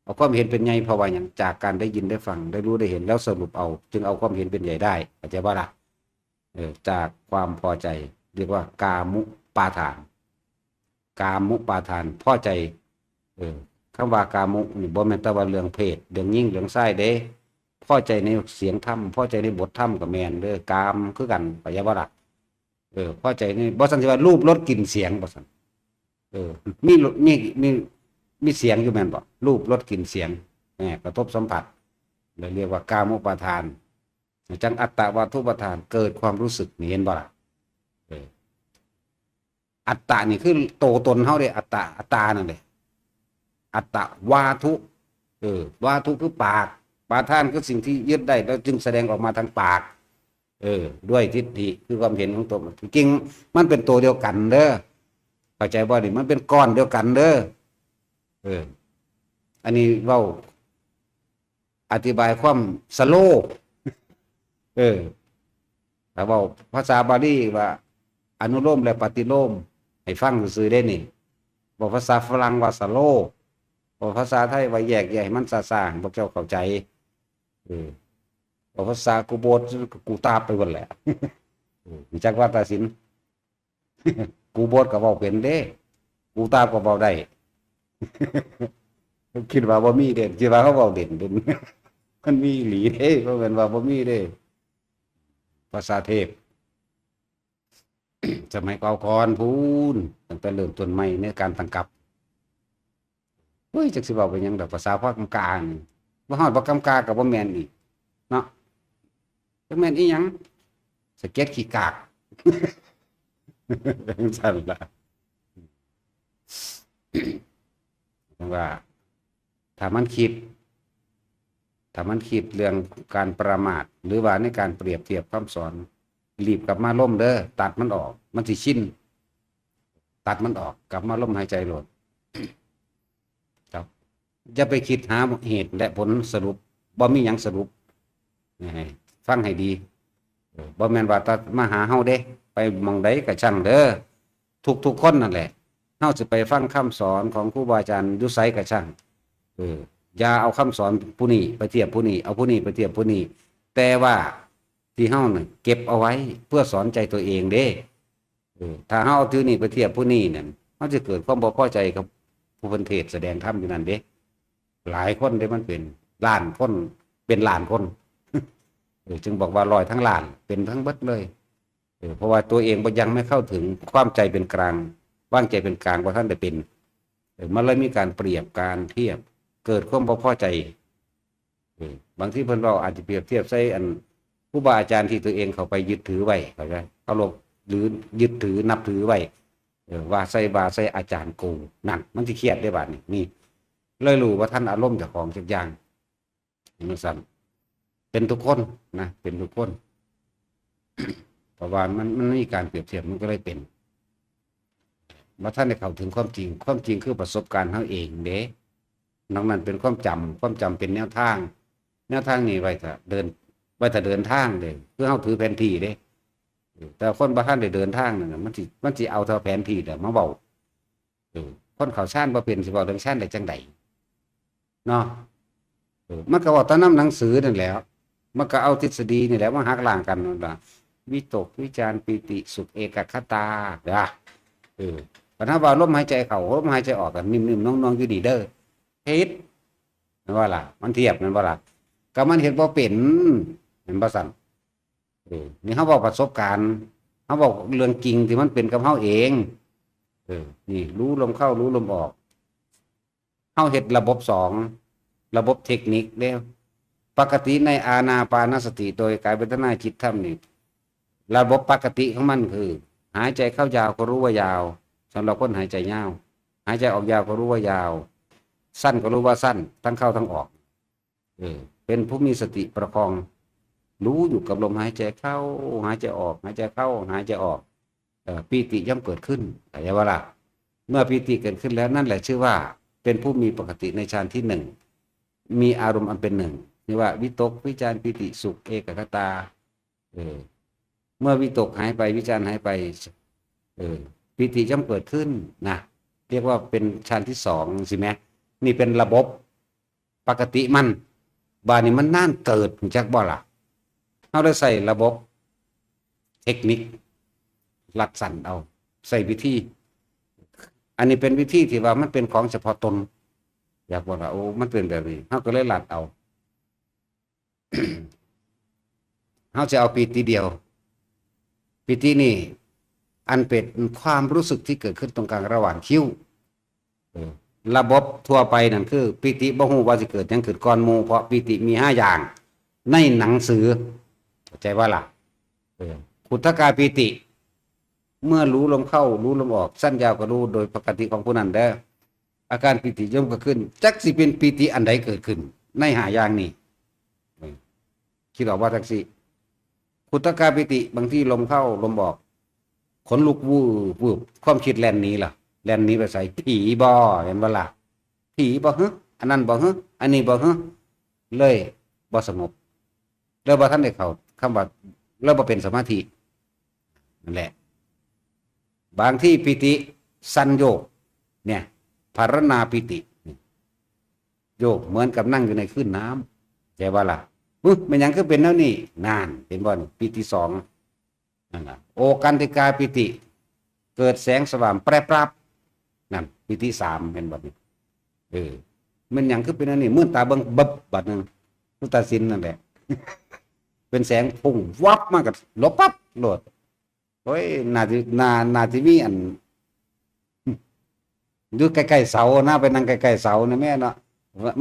เอาความเห็นเป็นใหญ่เพราะว่าหยัง จากการได้ยินได้ฟัง ได้รู้ได้เห็น แล้วสรุปเอา จึงเอาความเห็นเป็นใหญ่ได้ เข้าใจบ่ล่ะ เออ จากความพอใจ เรียกว่ากามุปาทาน กามุปาทาน พอใจ เออ คำว่ากามุนี่บ่แม่นแต่ว่าเรื่องเพศ เรื่องหญิงเรื่องชายเด้ พอใจในเสียงธรรม พอใจในบทธรรมก็แม่นเด้อ กามคือกัน เข้าใจบ่ล่ะ เออ พอใจใน บ่ซั่นสิว่ารูปรสกลิ่นเสียง บ่ซั่น เออ มีรส มี มี มีเสียงอยู่แม่นบ่ รูปรสกลิ่นเสียง แหม กระทบสัมผัส เลยเรียกว่ากามุปาทาน จั่งอัตตวาทุปาทาน เกิดความรู้สึกนี่ เห็นบ่ล่ะ เออ อัตตะนี่คือโตตนเฮาเด้ อัตตะ อัตตานั่นเด้ อัตตวาทุ เออ วาทุคือปาก ปาทานคือสิ่งที่ยึดได้ แล้วจึงแสดงออกมาทางปาก เออ ด้วยทิฏฐิ คือความเห็นของตน จริงๆ มันเป็นตัวเดียวกันเด้อ เข้าใจบ่นี่ มันเป็นก้อนเดียวกันเด้อ เออ อันนี้เว้า อธิบายความสโลว์ เออ ถ้าเว้าภาษาบาลีว่าอนุโลมและปฏิโลม ให้ฟังซื่อๆเด้นี่ เว้าภาษาฝรั่งว่าสโลว์ เว้าภาษาไทยว่าแยกแยะให้มันซ่าๆ พวกเจ้าเข้าใจ เออ เว้าภาษากูโบด กูตาบไปหมดแหละ เออ จักว่าตัดสิน กูโบดก็เว้าเป็นเด้ กูตาบก็เว้าได้ คิดว่าบ่มีเด้ คิดว่าเขาเว้าเล่นเด้ มันมีอีหลีเด้ บ่แม่นว่าบ่มีเด้ ภาษาเทพ สมัยเก่าก่อนพู้น ตั้งแต่เริ่มต้นใหม่ในการตั้งกับ เฮ้ย จักสิเว้าไปหยังดอก ภาษาพ่อกำกานี่ บ่ฮอดบ่กำกาก็บ่แม่นอีก เนาะ จักแม่นอีหยัง สะเก็ดขี้กาก จั่งซั่นล่ะ ว่า ถ้ามันคิด ถ้ามันคิดเรื่องการประมาท หรือว่าในการเปรียบเทียบคำสอน รีบกลับมาลมเด้อ ตัดมันออก มันสิชิน ตัดมันออก กลับมาลมหายใจโลด ครับ อย่าไปคิดหาเหตุและผลสรุป บ่มีหยังสรุป ให้ฟังให้ดี เออ บ่แม่นว่าแต่มาหาเฮาเด้ ไปหม่องใดก็ช่างเด้อ ทุกๆคนนั่นแหละ เฮาสิไปฟังคำสอนของครูบาอาจารย์อยู่ไสก็ช่าง เออ อย่าเอาคำสอนผู้นี้ไปเทียบผู้นี้ เอาผู้นี้ไปเทียบผู้นี้ แต่ว่าที่เฮาน่ะเก็บเอาไว้เพื่อสอนใจตัวเองเด้ เออ ถ้าเฮาเอาถือนี่ไปเทียบผู้นี้นั่น เฮาจะเกิดความบ่พอใจกับผู้เพิ่นเทศน์แสดงธรรมอยู่นั่นเด้ หลายคนเด้ มันเป็นล้านคน เป็นล้านคน เออ จึงบอกว่าร้อยทั้งล้าน เป็นทั้งเบิดเลย เออ เพราะว่าตัวเองบ่ ยังไม่เข้าถึงความใจเป็นกลาง วางใจเป็นกลาง บ่ทันได้เป็น เออ มันเลยมีการเปรียบการเทียบ เกิดความบ่พอใจ เออ บางทีเพิ่นเว้าอาจจะเปรียบเทียบใส่อันครูบาอาจารย์ที่ตัวเองเข้าไปยึดถือไว้ เข้าใจ เคารพ หรือยึดถือนับถือไว้ เออ ว่าใส่ ว่าใส่อาจารย์กู นั่น มันสิเครียดเด้บาดนี้ นี่ เลยรู้ว่าทันอารมณ์เจ้าของจักอย่าง จั่งซั่น เป็นทุกคนนะ เป็นทุกคน เพราะว่ามัน มันมีการเปรียบเทียบ มันก็เลยเป็น บ่ทันได้เข้าถึงความจริง ความจริงคือประสบการณ์เฮาเองเด้ นอกนั้นเป็นความจำ ความจำเป็นแนวทาง แนวทางนี่ไว้ถ้าเดิน ไว้ถ้าเดินทางเด้ คือเฮาถือแผนที่เด้ เออ แต่คนบ่ทันได้เดินทางนั่นน่ะ มันสิ มันสิเอาแต่แผนที่เด้อมาเว้า เออ คนเข้าฌานบ่เป็นสิเว้าเรื่องฌานได้จั่งใด เนาะ เออ มันก็เว้าแต่นำหนังสือนั่นแหละ มันก็เอาทฤษฎีนี่แหละมาหักล้างกันนั่นล่ะ วิตก วิจาร ปีติ สุข เอกัคคตา เด้อ เออ คันเฮาว่าลมหายใจเข้า ลมหายใจออก ก็นิ่มๆ นวลๆ อยู่นี่เด้อ ผิด แม่นบ่ล่ะ มันเทียบ แม่นบ่ล่ะ ก็มันเฮ็ดบ่เป็น แม่นบ่ซั่น เออ นี่เฮาเว้าประสบการณ์ เฮาเว้าเรื่องจริงที่มันเป็นกับเฮาเอง เออ นี่รู้ลมเข้า รู้ลมออก เฮาเฮ็ดระบบสอง ระบบเทคนิคเด้ ปกติในอานาปานสติ โดยกายเวทนาจิตธรรมนี่ ระบบปกติของมันคือ หายใจเข้ายาวก็รู้ว่ายาว สำหรับคนหายใจยาว หายใจออกยาวก็รู้ว่ายาว สั้นก็รู้ว่าสั้น ทั้งเข้าทั้งออก เออ เป็นผู้มีสติประคอง รู้อยู่กับลมหายใจเข้า หายใจออก หายใจเข้า หายใจออก เอ่อ ปีติย่อมเกิดขึ้น เข้าใจบ่ล่ะ เมื่อปีติเกิดขึ้นแล้ว นั่นแหละชื่อว่าเป็นผู้มีปกติในฌานที่หนึ่ง มีอารมณ์อันเป็นหนึ่ง เรียกว่าวิตก วิจาร ปีติ สุข เอกัคคตา เออ เมื่อวิตกหายไป วิจารหายไป เออ ปีติย่อมเกิดขึ้นนะ เรียกว่าเป็นฌานที่สองสิแหม นี่เป็นระบบปกติมัน บาดนี้มันนานเกิด รู้จักบ่ล่ะ เฮาได้ใช้ระบบเทคนิคลัดสั้นเอา ใช้วิธี อันนี้เป็นวิธีที่ว่ามันเป็นของเฉพาะตน อยากบอกว่า โอ้ มันเป็นแบบนี้ เฮาก็เลยลัดเอา เฮาจะเอาปีติเดียว ปีตินี่ อันเป็นความรู้สึกที่เกิดขึ้นตรงกลางระหว่างคิ้ว เออ ระบบทั่วไปนั่นคือ ปีติบ่ฮู้ว่าสิเกิดหยังขึ้นก่อนหมู่ เพราะปีติมีห้าอย่าง ในหนังสือ เข้าใจบ่ล่ะ เออ ขุทกาปีติ เมื่อรู้ลมเข้า รู้ลมออก สั้นยาวก็รู้โดยปกติของผู้นั้นเด้อ อาการปีติย่อมเกิดขึ้น จักสิเป็นปีติอันใดเกิดขึ้น ในห้าอย่างนี้ เออ คิดออกว่าจังซี่ ขุทกาปีติ บางทีลมเข้าลมออก ขนลุกวืบวืบ ความคิดแล่นหนีล่ะ แล่นหนีไปไส ผีบ่ เห็นบ่ล่ะ ผีบ่ฮึ อันนั้นบ่ฮึ อันนี้บ่ฮึ เลยบ่สงบ เลยบ่ทันได้เข้า คำว่า เลยบ่เป็นสมาธิ นั่นแหละ บางทีปีติสั่นโยก เนี่ย ภารณาปีติ โยกเหมือนกับนั่งอยู่ในคลื่นน้ำ เข้าใจบ่ล่ะ อุ๊ย แม่นหยังคือเป็นแนวนี้ นั่น เห็นบ่นี่ ปีติสอง นั่นน่ะ โอกันติกาปีติ เกิดแสงสว่างแปรปรับ นั่น ปีติสาม เห็นบ่นี่ เออ แม่นหยังคือเป็นแนวนี้ มื่นตาเบิ่ง บับ บาดหนึ่ง พุทธศิลป์นั่นแหละ เป็นแสงพุ่งวับมาก็หลบปั๊บโลด โอ้ย น่าสิ น่า น่าสิมีอัน อยู่ใกล้ๆเสานะ ไปนั่งใกล้ๆเสานะแม่เนาะ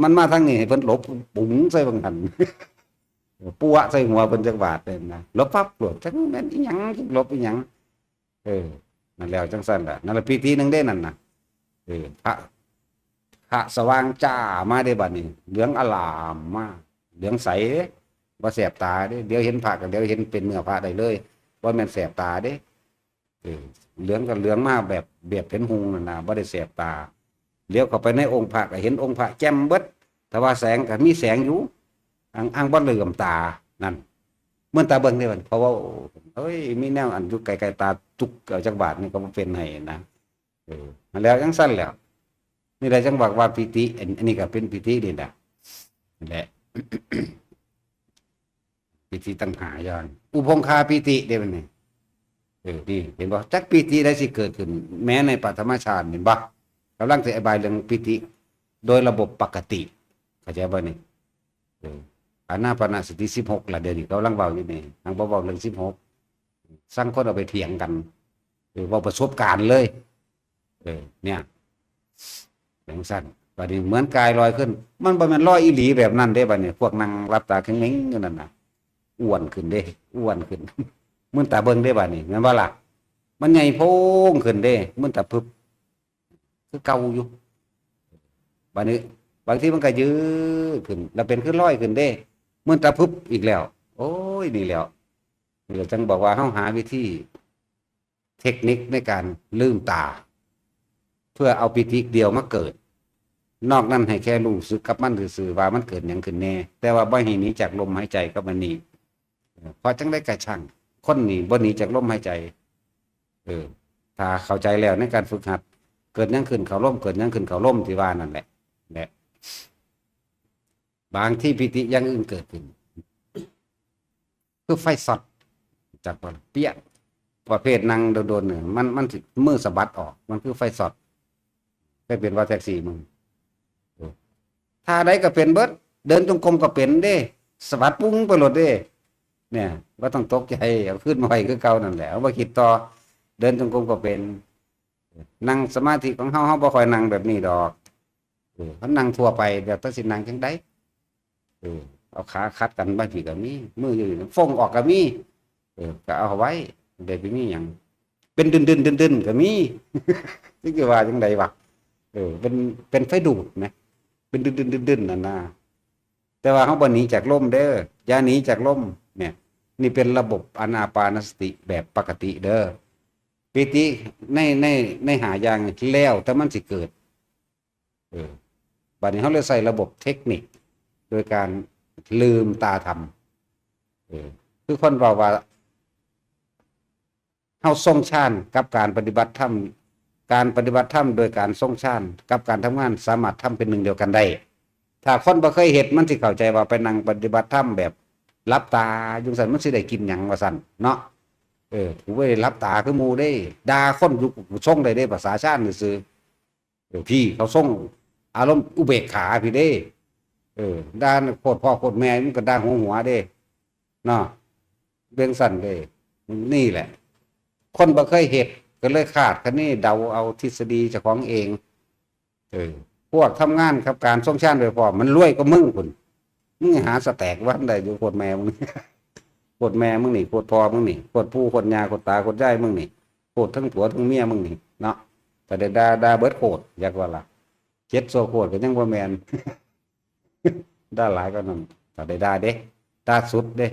มันมาทางนี้ให้เพิ่นหลบปุ๋งใส่บังหัน ปัวใส่หัวเพิ่นจักบาดเลยนะ หลบปั๊บโลด จักแม่นอีหยัง หลบอีหยัง เออ นั่นแล้วจังซั่นล่ะ นั่นล่ะปีติหนึ่งเด้นั่นน่ะ เออ พระ พระสว่างจ้ามาเด้บัดนี้ เหลืองอลามมา เหลืองใสเด้ บ่แสบตาเด้ เดี๋ยวเห็นพระก็เดี๋ยวเห็นเป็นเนื้อพระได้เลย บ่แม่นแสบตาเด้ เออ เหลืองก็เหลืองมาแบบ แบบเห็นหุงนั่นน่ะ บ่ได้แสบตา เดี๋ยวเข้าไปในองค์พระก็เห็นองค์พระแจ่มเบิด แต่ว่าแสงก็มีแสงอยู่ อัง อังบ่เหลื่อมตา นั่น เหมือนตาเบิ่งเด้บัด เพราะว่า เอ้ย มีแนวอันอยู่ไกลๆตาจุกเอาจักบาดนี่ก็บ่เป็นให้นะ เออ มาแล้วจังซั่นแหล้ว นี่แหละจังบอกว่าปีติ อัน อันนี้ก็เป็นปีตินี่แหละ นั่นแหละ ปีติตั้งห้าอย่าง อุพงคาปีติเด้บัดนี้ เออ นี่ เห็นบ่ จักปีติใดสิเกิดขึ้น แม้ในปฐมฌาน เห็นบ่ กำลังสิอธิบายเรื่องปีติ โดยระบบปกติ เข้าใจบ่นี่ เออ อานาปานสติสิบหกล่ะ เดี๋ยวนี้กำลังเว้าอยู่นี่ ยังบ่เว้าเรื่องสิบหก สั่งคนเอาไปเถียงกัน เออ เว้าประสบการณ์เลย เออ เนี่ย จังซั่น บัดนี้เหมือนกายลอยขึ้น มันบ่แม่นลอยอีหลีแบบนั้นเด้ บัดนี้ พวกนั่งหลับตาเข็งๆอยู่นั่นน่ะ อ้วนขึ้นเด้ อ้วนขึ้น มื่นตาเบิ่งเด้ บัดนี้ แม่นบ่ล่ะ มันใหญ่โพงขึ้นเด้ มื่นตาพึบ คือเก่าอยู่ บัดนี้ บางทีมันก็ยืดขึ้น แล้วเป็นคือลอยขึ้นเด้ มื่นตาพึบอีกแล้ว โอ้ย นี่แหล้ว นี่แหละจังบอกว่าเฮาหาวิธี เทคนิคในการลืมตา เพื่อเอาปีติเดียวมาเกิด นอกนั้นให้แค่รู้สึกกับมันซื่อๆว่ามันเกิดหยังขึ้นแน่ แต่ว่าบ่ให้หนีจากลมหายใจกับอันนี้ เพราะจังได๋กะช่าง คนนี่บ่หนีจากลมหายใจ เออ ถ้าเข้าใจแล้วในการฝึกหัด เกิดหยังขึ้นเข้าลม เกิดหยังขึ้นเข้าลมที่ว่านั่นแหละ แหละ บางทีปีติอย่างอื่นเกิดขึ้น คือไฟช็อต จักบ่ล่ะ เปี้ย ประเภทนั่งโดนๆเนี่ย มัน มันสิมือสะบัดออก มันคือไฟช็อต เคยเป็นบ่แท็กซี่มึง เออ ท่าใดก็เป็นเบิด เดินจงกรมก็เป็นเด้ สะบัดปุ้งไปโลดเด้ เนี่ย บ่ต้องตกใจ เอาคืนมาไว้คือเก่านั่นแหละ เอาบ่คิดต่อ เดินจงกรมก็เป็น นั่งสมาธิของเฮา เฮาบ่ค่อยนั่งแบบนี้ดอก เออ เฮานั่งทั่วไป แล้วแต่สินั่งจั่งใด เออ เอาขาขัดกันบางทีก็มี มืออยู่นี่ ฟงออกก็มี เออ ก็เอาไว้ บ่ได้ไปมีหยัง เป็นดึนๆๆๆก็มี จักสิว่าจั่งใดวะ เออ เป็น เป็นไฟดูดนะ เป็นดึนๆๆๆนั่นน่ะ แต่ว่าเฮาบ่หนีจากลมเด้อ อย่าหนีจากลม เนี่ย นี่เป็นระบบอานาปานสติแบบปกติเด้อ ปีติใน ใน ในห้าอย่างนี่ แล้วแต่มันสิเกิด เออ บัดนี้เฮาเลยใช้ระบบเทคนิค โดยการลืมตาทำ เออ คือคนเว้าว่า เฮาทรงฌานกับการปฏิบัติธรรม การปฏิบัติธรรมโดยการทรงฌานกับการทำงานสามารถทำเป็นหนึ่งเดียวกันได้ ถ้าคนบ่เคยเฮ็ดมันสิเข้าใจว่าไปนั่งปฏิบัติธรรมแบบหลับตาจั่งซั้นมันสิได้กินหยังว่าซั่นเนาะ เออ กูบ่ได้หลับตาคือหมู่เด้ ด่าคนอยู่กูทรงได้เด้ ภาษาฌานซื่อๆ เออ พี่เขาทรงอารมณ์อุเบกขาพี่เด้ เออ ด่าโคตรพ่อโคตรแม่มันก็ด่าหัวหัวเด้ เนาะ เบิ่งซั่นเด้ นี่แหละ คนบ่เคยเฮ็ดก็เลยคาดคะเนเดาเอาทฤษฎีเจ้าของเอง เออ พวกทำงานกับการทรงฌานโดยพร้อมมันรวยกว่ามึงพุ้น มึงหาสแต็กวันได้อยู่โคตรแม่มึง โคตรแม่มึงนี่ โคตรพ่อมึงนี่ โคตรปู่ โคตรย่า โคตรตา โคตรยายมึงนี่ โคตรทั้งผัวทั้งเมียมึงนี่ เนาะ แต่ได้ด่า ด่าเบิดโคตร อยากว่าล่ะ เจ็ดโซโคตรก็ยังบ่แม่น ด่าหลายกว่านั้น แต่ได้ด่าเด้ ด่าสุดเด้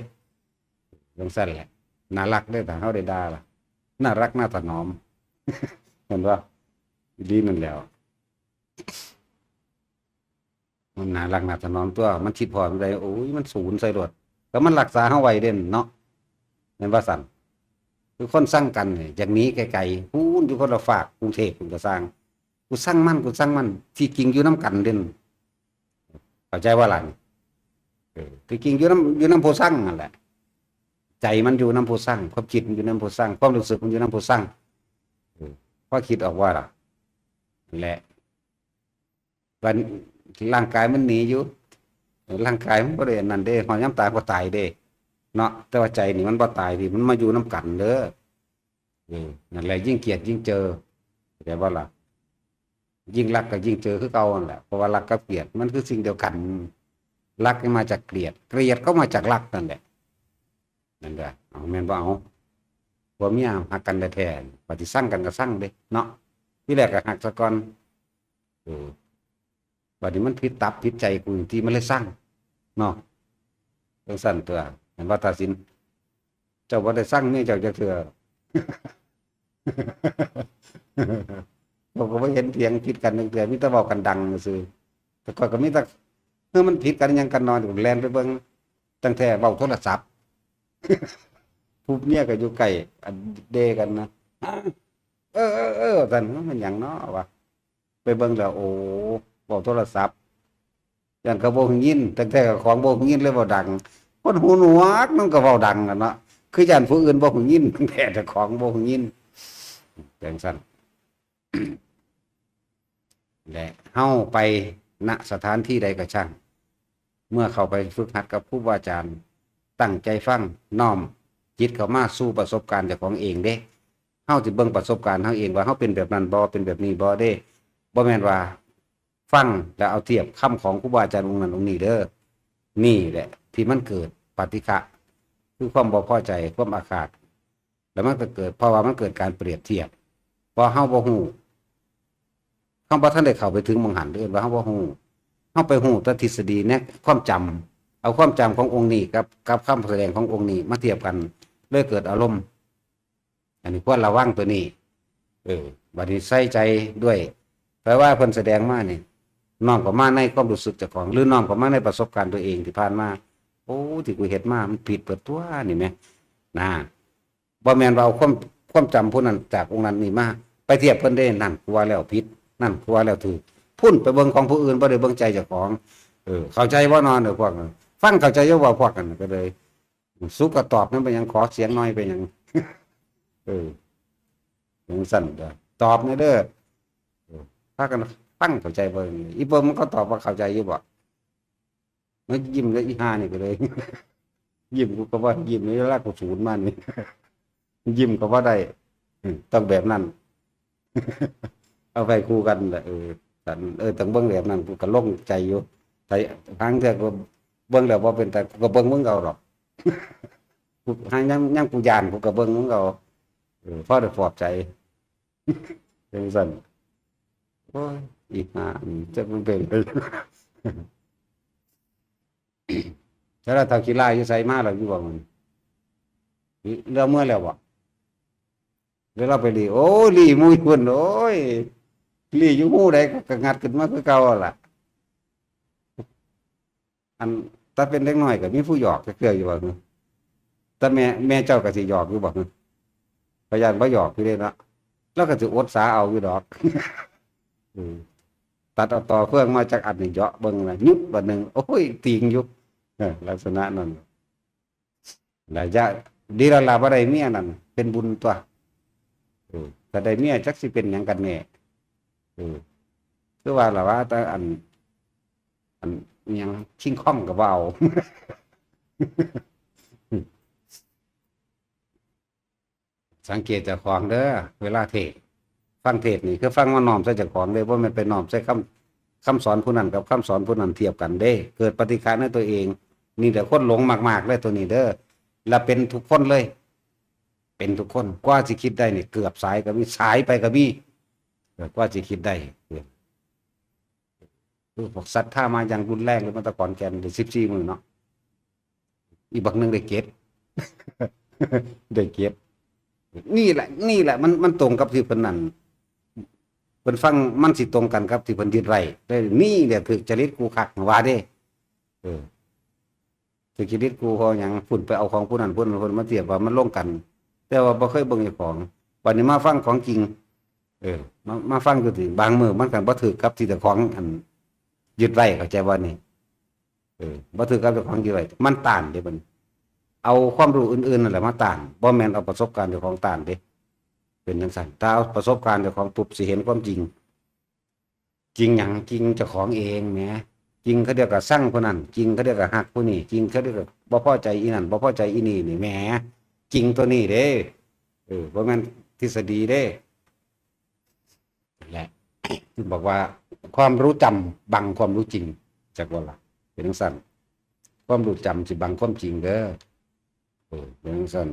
จั่งซั่นแหละ น่ารักเด้ ถ้าเฮาได้ด่าล่ะ น่ารักน่าถนอม เห็นบ่ อีหลีนั่นแหล้ว มันน่ารักน่าถนอมตั๊ว มันคิดฮอดได้ โอ้ย มันสูนใส่โลด แต่มันรักษาเฮาไว้เด้เนาะ แม่นบ่ซั่น คือคนซังกันนี่ อยากหนีไกลๆ พู้นอยู่คนละฟาก กรุงเทพฯ พู้นก็ซ่าง กูซังมัน กูซังมัน ที่จริงอยู่นำกันเด้ เข้าใจบ่ล่ะนี่ เออ ที่จริงอยู่นำ อยู่นำผู้ซังนั่นแหละ ใจมันอยู่นำผู้ซัง ความคิดมันอยู่นำผู้ซัง ความรู้สึกมันอยู่นำผู้ซัง เออ พอคิดออกว่าล่ะ และ บัดร่างกายมันหนีอยู่ ร่างกายมันบ่ได้อันนั้นเด้ ฮอดยามตายก็ตายเด้ เนาะ แต่ว่าใจนี่มันบ่ตายพี่ มันมาอยู่นำกันเด้อ เออ นั่นแหละ ยิ่งเกลียดยิ่งเจอ เข้าใจบ่ล่ะ ยิ่งรักก็ยิ่งเจอคือเก่านั่นแหละ เพราะว่ารักกับเกลียดมันคือสิ่งเดียวกัน รักนี่มาจากเกลียด เกลียดก็มาจากรักนั่นแหละ นั่นแหละ เอา แม่นบ่เอา ผัวเมียฮักกันแท้ๆ บัดสิซังกันก็ซังเด้ เนาะ ทีแรกก็ฮักซะก่อน เออ บัดนี้มันผิดตับผิดใจกูที่มันเลยซัง เนาะ จั่งซั่นตั๊ว แม่นบ่ ตาสิน เจ้าบ่ได้ซังเมียเจ้าจักเทื่อ เขาก็บ่เห็นเถียงผิดกันจักเทื่อ มีแต่เว้ากันดังซื่อ แต่ข้อยก็มีแต่ เออ มันผิดกันหยังกันนอน แล่นไปเบิ่ง ตั้งแต่เว้าโทรศัพท์ ผู้เมียก็อยู่ใกล้ อันเดกันนะ เออ เออ เออ ซั่น มันหยังเนาะวะ ไปเบิ่งแล้ว โอ้ เว้าโทรศัพท์ ย่านเขาบ่ได้ยิน ตั้งแต่ของบ่ได้ยินเลยเว้าดัง คนหูหนวกมันก็เว้าดังนั่นเนาะ คือย่านผู้อื่นบ่ได้ยิน ตั้งแต่เจ้าของบ่ได้ยิน จั่งซั่น และเฮาไป ณ สถานที่ใดก็ช่าง เมื่อเข้าไปฝึกหัดกับครูบาอาจารย์ ตั้งใจฟัง น้อมจิตเข้ามาสู่ประสบการณ์เจ้าของเองเด้ เฮาสิเบิ่งประสบการณ์เฮาเองว่าเฮาเป็นแบบนั้นบ่ เป็นแบบนี้บ่เด้ บ่แม่นว่าฟังแล้วเอาเทียบคำของครูบาอาจารย์องค์นั้นองค์นี้เด้อ นี่แหละที่มันเกิดปฏิฆะ คือความบ่พอใจ ความอาฆาต แล้วมันก็เกิด เพราะว่ามันเกิดการเปรียบเทียบ เพราะเฮาบ่ฮู้ เฮาบ่ทันได้เข้าไปถึงหม่องหั้น เอิ้นว่าเฮาบ่ฮู้ เฮาไปฮู้แต่ทฤษฎีในความจำ เอาความจำขององค์นี้กับ กับคำแสดงขององค์นี้มาเทียบกัน เลยเกิดอารมณ์ อันนี้ควรระวังตัวนี้ เออ บัดนี้ใส่ใจด้วย แปลว่าเพิ่นแสดงมานี่ น้อมเข้ามาในความรู้สึกเจ้าของ หรือน้อมเข้ามาในประสบการณ์ตัวเองที่ผ่านมา โอ้ ที่กูเฮ็ดมามันผิดเบิดตั๊วนี่แหม นะ บ่แม่นว่าเอาความ ความจำผู้นั้นจากองค์นั้นนี่มา ไปเทียบเพิ่นเด้ นั่นกูว่าแล้วผิด นั่นกูว่าแล้วถูก พุ้นไปเบิ่งของผู้อื่น บ่ได้เบิ่งใจเจ้าของ เออ เข้าใจบ่นอนเด้อพวกนั้น ฟังเข้าใจอยู่บ่พวกนั้นก็เลย สุกก็ตอบนั่นเป็นหยัง ขอเสียงหน่อยเป็นหยัง เออ จั่งซั่นเด้อ ตอบแหน่เด้อ เออ พากันฟังเข้าใจบ่ อีเปิ้มมันก็ตอบว่าเข้าใจอยู่บ่ มันยิ้มแล้วอีห่านี่ก็เลย ยิ้มกูก็ว่ายิ้มนี่ แล้วกูศูนย์มันนี่ ยิ้มก็ว่าได้ อืม ต้องแบบนั้น เอาไปคู่กันแหละ เออ แต่ เออ ต้องเบิ่งแบบนั้น กูก็โล่งใจอยู่ แต่ทางเทื่อกูเบิ่งแล้วบ่เป็นตา กูก็เบิ่งมึงเอาดอก กู หางยัง ยังกูย้าน กูก็เบิ่งมึงเอา เออ พอได้ปลอบใจ จั่งซั่น โอ้ย อีห่า อืม จักมันเป็นไป แล้วเฒ่าขี้ร้ายอยู่ไสมาแล้วอยู่บ่มัน เรื่องเมื่อแล้วบ่ แล้วเราไปหลี โอ้ย หลีหมู่อยู่พุ่น โอ้ย หลีอยู่หมู่ใดก็ ก็งัดขึ้นมาคือเก่าหั่นล่ะ อัน แต่เป็นเด็กน้อยก็มีผู้หยอกจักเทื่ออยู่บ่ แต่แม่ แม่เจ้าก็สิหยอกอยู่บ่ ก็ย่านบ่หยอกอยู่เด้เนาะ แล้วก็สิอดสาเอาอยู่ดอก เออ ตัดเอาต่อเฟืองมาจากอันนี้เหยาะเบิ่งนะ ยุบบัดหนึ่ง โอ้ย ติงอยู่ เออ ลักษณะนั้น แล้วจะดีแล้วล่ะ บ่ได้เมียนั่น เป็นบุญตัว เออ ถ้าได้เมียจักสิเป็นหยังกันแน่ เออ คือว่าล่ะว่า แต่อัน อันอิหยัง คิงคองก็บ่เอา สังเกตเจ้าของเด้อ เวลาเทศน์ ฟังเทศน์นี่คือฟังมาน้อมใส่เจ้าของเด้ บ่แม่นไปน้อมใส่คำ คำสอนผู้นั้นกับคำสอนผู้นั้นเทียบกันเด้ เกิดปฏิฆะในตัวเอง นี่แหละคนหลงมากๆเลยตัวนี้เด้อ และเป็นทุกคนเลย เป็นทุกคน กว่าสิคิดได้นี่ เกือบสายก็มี สายไปก็มี เออ กว่าสิคิดได้ เออ คือพวกศรัทธามาอย่างรุนแรงเลย มาแต่ขอนแก่นได้สิบสี่มื้อเนาะ อีกบักหนึ่งได้เจ็ด ได้เจ็ด นี่แหละ นี่แหละ มัน มันตรงกับที่เพิ่นนั่น เพิ่นฟัง มันสิตรงกันกับที่เพิ่นยึดไว้ ได้ นี่แหละถือจริตกูคักว่าเด้ เออ ถือจริตกู เพราะหยัง พุ่นไปเอาของผู้นั้น ผู้นั้น ผู้นั้นมาเทียบว่ามันลงกัน แต่ว่าบ่เคยเบิ่งเจ้าของ บัดนี้มาฟังของจริง เออ มา มาฟังอยู่ติ บางมื้อมันก็บ่ถือกับที่เจ้าของอันยึดไว้ เข้าใจบ่นี่ เออ บ่ถือกับเจ้าของยึดไว้ มันต้านเด้บัดนี้ เอาความรู้อื่นๆนั่นแหละมาต้าน บ่แม่นเอาประสบการณ์เจ้าของต้านเด้ เป็นจั่งซั้น ถ้าเอาประสบการณ์เจ้าของปุ๊บ สิเห็นความจริง จริงหยัง จริงเจ้าของเองแหม จริงเขาเดียวกับซังผู้นั้น จริงเขาเดียวกับฮักผู้นี้ จริงเขาเดียวกับบ่พอใจอีนั่น บ่พอใจอีนี่ นี่แหม จริงตัวนี้เด้ เออ บ่แม่นทฤษฎีเด้ และ บอกว่าความรู้จำบังความรู้จริง จักว่าล่ะ เป็นจั่งซั้น ความรู้จำสิบังความจริงเด้อ เออ เป็นจั่งซั้น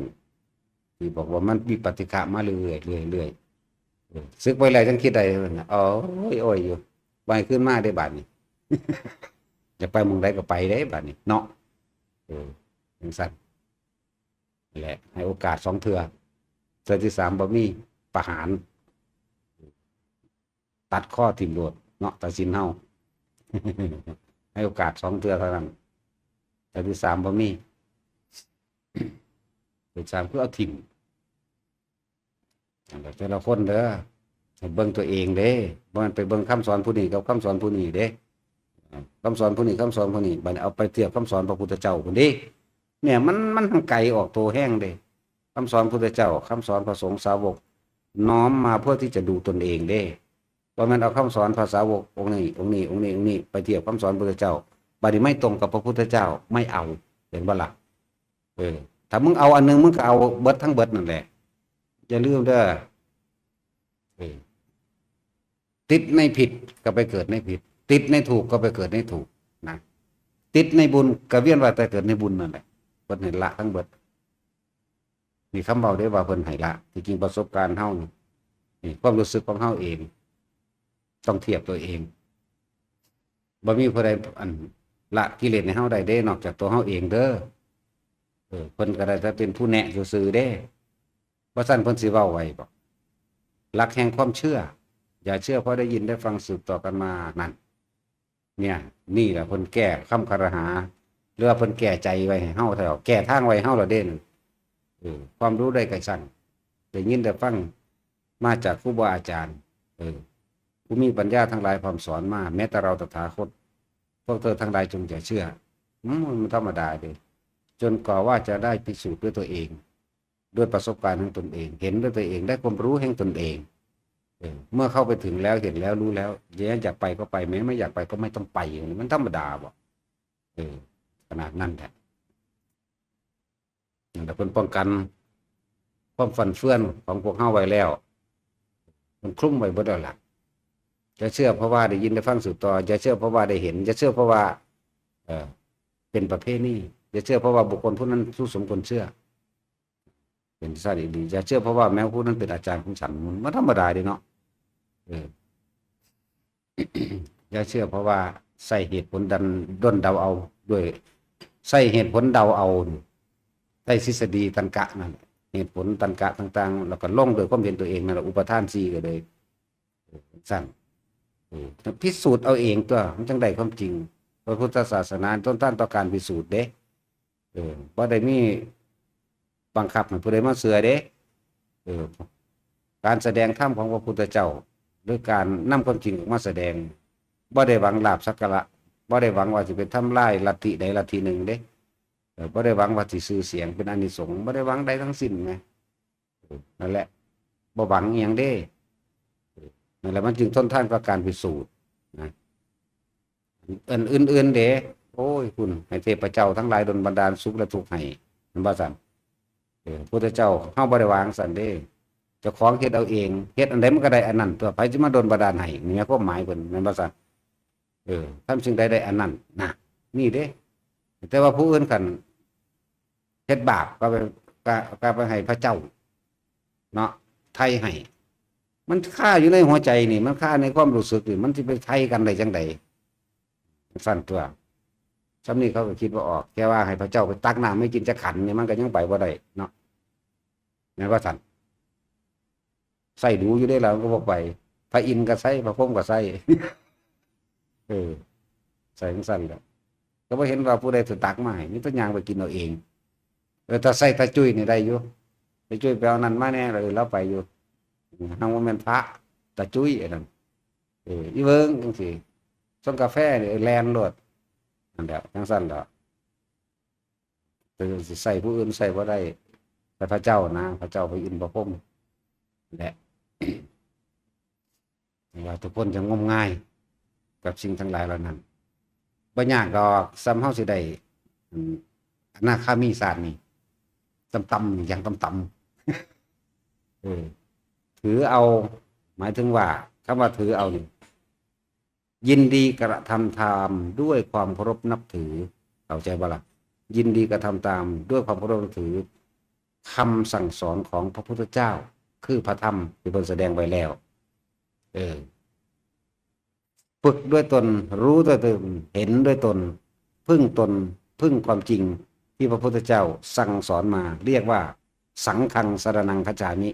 ที่บอกว่ามันมีปฏิฆะมาเรื่อยๆ เรื่อยๆ เออ สึกไปแล้วจังคิดได้นะ โอ้ย โอ้ยอยู่ ไปขึ้นมาได้บาดนี้ อยากไปหม่องใดก็ไปได้บาดนี้เนาะ เออ จั่งซั้น และให้โอกาสสองเทื่อ เทื่อที่สามบ่มี ประหาร ตัดคอทิ่มโลดเนาะ ตัดสินเฮา ให้โอกาสสองเทื่อเท่านั้น เทื่อที่สามบ่มี เทื่อที่สามคือเอาทิ่ม นั่นแหละ แต่ละคนเด้อ ให้เบิ่งตัวเองเด้ บ่แม่นไปเบิ่งคำสอนผู้นี้กับคำสอนผู้นี้เด้ คำสอนผู้นี้ คำสอนผู้นี้ บัดนี้เอาไปเทียบคำสอนพระพุทธเจ้าพุ้นเด้ เนี่ย มัน มันห่างไกลออกโตแฮงเด้ คำสอนพุทธเจ้า คำสอนพระสงฆ์สาวก น้อมมาเพื่อที่จะดูตนเองเด้ บ่แม่นเอาคำสอนพระสาวกองค์นี้ องค์นี้ องค์นี้ องค์นี้ ไปเทียบคำสอนพุทธเจ้า บัดนี้ไม่ตรงกับพระพุทธเจ้า ไม่เอา เห็นบ่ล่ะ เออ ถ้ามึงเอาอันหนึ่ง มึงก็เอาเบิดทั้งเบิดนั่นแหละ อย่าลืมเด้อ เออ ติดในผิดก็ไปเกิดในผิด ติดในถูกก็ไปเกิดในถูกนะ ติดในบุญก็เวียนว่ายตายเกิดในบุญนั่นแหละ เพิ่นให้ละทั้งเบิด นี่คำเว้าเด้ว่าเพิ่นให้ละ ที่จริงประสบการณ์เฮานี่ นี่ความรู้สึกของเฮาเอง ต้องเทียบตัวเอง บ่มีผู้ใดอันละกิเลสให้เฮาได้เด้ นอกจากตัวเฮาเองเด้อ เออ เพิ่นก็ได้แต่เป็นผู้แนะซื่อๆเด้ บ่ซั้นเพิ่นสิเว้าไว้บ่ หลักแห่งความเชื่อ อย่าเชื่อเพราะได้ยินได้ฟังสืบต่อกันมา นั่น เนี่ย นี่แหละเพิ่นแก้คำคารหา หรือว่าเพิ่นแก้ใจไว้ให้เฮาแล้ว แก้ทางไว้ให้เฮาแล้วเด้นั่น เออ ความรู้ได้แก่ซั้น ได้ยินได้ฟังมาจากครูบาอาจารย์ เออ ผู้มีปัญญาทั้งหลายพร่ำสอนมา แม้แต่เราตถาคต พวกเธอทั้งหลายจงอย่าเชื่อ อืม มันธรรมดาเด้ จนกว่าว่าจะได้พิสูจน์ด้วยตัวเอง ด้วยประสบการณ์ของตนเอง เห็นด้วยตัวเอง ได้ความรู้แห่งตนเอง เออ เมื่อเข้าไปถึงแล้ว เห็นแล้ว รู้แล้ว อยากไปก็ไป แม้ไม่อยากไปก็ไม่ต้องไป มันธรรมดาบ่ เออ ขนาดนั้นแหละ นั่นแหละ เพิ่นป้องกันความฟั่นเฟือนของพวกเฮาไว้แล้ว มันคลุมไว้เบิดแล้วล่ะ อย่าเชื่อเพราะว่าได้ยินได้ฟังสืบต่อ อย่าเชื่อเพราะว่าได้เห็น อย่าเชื่อเพราะว่า เอ่อ เป็นประเพณี อย่าเชื่อเพราะว่าบุคคลผู้นั้นผู้สมควรเชื่อ เป็นซั่นอีหลี อย่าเชื่อเพราะว่าแม้ผู้นั้นเป็นอาจารย์ของฉัน มันธรรมดาเด้เนาะ เออ อย่าเชื่อเพราะว่าใช้เหตุผลดันด้นเดาเอา ด้วย ใช้เหตุผลเดาเอา ใช้ทฤษฎีตรรกะนั่นแหละ เหตุผลตรรกะต่างๆ แล้วก็ลงด้วยความเห็นตัวเองนั่นแหละ อุปาทานสี่ก็เลย เออ ซั่น เออ พิสูจน์เอาเองตัว มันจั่งได้ความจริง พระพุทธศาสนาต้นต้านต่อการพิสูจน์เด้ เออ บ่ได้มีบังคับให้ผู้ใดมาเชื่อเด้ เออ การแสดงธรรมของพระพุทธเจ้า หรือการนำความจริงออกมาแสดง บ่ได้หวังลาภสักการะ บ่ได้หวังว่าสิไปทำลายลัทธิใดลัทธิหนึ่งเด้ เออ บ่ได้หวังว่าสิชื่อเสียงเป็นอานิสงส์ บ่ได้หวังใดทั้งสิ้นไง เออ นั่นแหละ บ่หวังอิหยังเด้ เออ นั่นแหละ มันจึงทนทานกับการพิสูจน์นะ อันอื่นๆเด้ โอ้ย คุณ ให้เทพเจ้าทั้งหลายดลบันดาลสุขและทุกข์ให้ มันว่าซั่น เออ พุทธเจ้า เฮาบ่ได้วางซั่นเด้ เจ้าของเฮ็ดเอาเอง เฮ็ดอันใดมันก็ได้อันนั้น ตัว ไผสิมาดลบันดาลให้ นี่แม่นความหมายเพิ่น แม่นบ่ซั่น เออ ทำสิ่งใดได้อันนั้น นะ นี่เด้ แต่ว่าผู้อื่นคันเฮ็ดบาปก็ไป ก็ ก็ไปให้พระเจ้า เนาะ ไถ่ให้ มันคาอยู่ในหัวใจนี่ มันคาในความรู้สึกนี่ มันสิไปไถ่กันได้จั่งใด ซั่นตัว ส่ำนี้เขาก็คิดบ่ออก แค่ว่าให้พระเจ้าไปตักน้ำให้กินจักขันนี่ มันก็ยังไปบ่ได้เนาะ แม่นบ่ซั่น ใส่ดูอยู่เด้ล่ะ มันก็บ่ไป พระอินทร์ก็ใส่ พระพรหมก็ใส่ เออ ใส่จั่งซั่นแหละ ก็บ่เห็นว่าผู้ใดสิตักมาให้ มีแต่ย่างไปกินเอาเอง เออ แต่ใส่ตาจุ้ยนี่ได้อยู่ ตาจุ้ยไปเอานั่นมาแน่ เออ ลาวไปอยู่ เฮาบ่แม่นพระ ตาจุ้ยอันนั้น เออ อีเวิงจั่งซี้ ส่งกาแฟนี่ เออ แล่นโลด นั่นแหละ จั่งซั่นแหละ แต่สิใส่ผู้อื่นใส่บ่ได้ แต่พระเจ้านะ พระเจ้า พระอินทร์ พระพรหม และ ว่าทุกคนจะงมงายกับสิ่งทั้งหลายเหล่านั้น บ่ยากดอก ส่ำเฮาสิได้ อืม อนาคามีชาตินี้ ต่ำๆ อย่างต่ำๆ เออ ถือเอา หมายถึงว่า คำว่าถือเอานี่ ยินดีกระทำตามด้วยความเคารพนับถือ เข้าใจบ่ล่ะ ยินดีกระทำตามด้วยความเคารพนับถือ คำสั่งสอนของพระพุทธเจ้า คือพระธรรมที่เพิ่นแสดงไว้แล้ว เออ ฝึกด้วยตน รู้ด้วยตน เห็นด้วยตน พึ่งตน พึ่งความจริงที่พระพุทธเจ้าสั่งสอนมา เรียกว่า สังฆังสรณังคัจฉามิ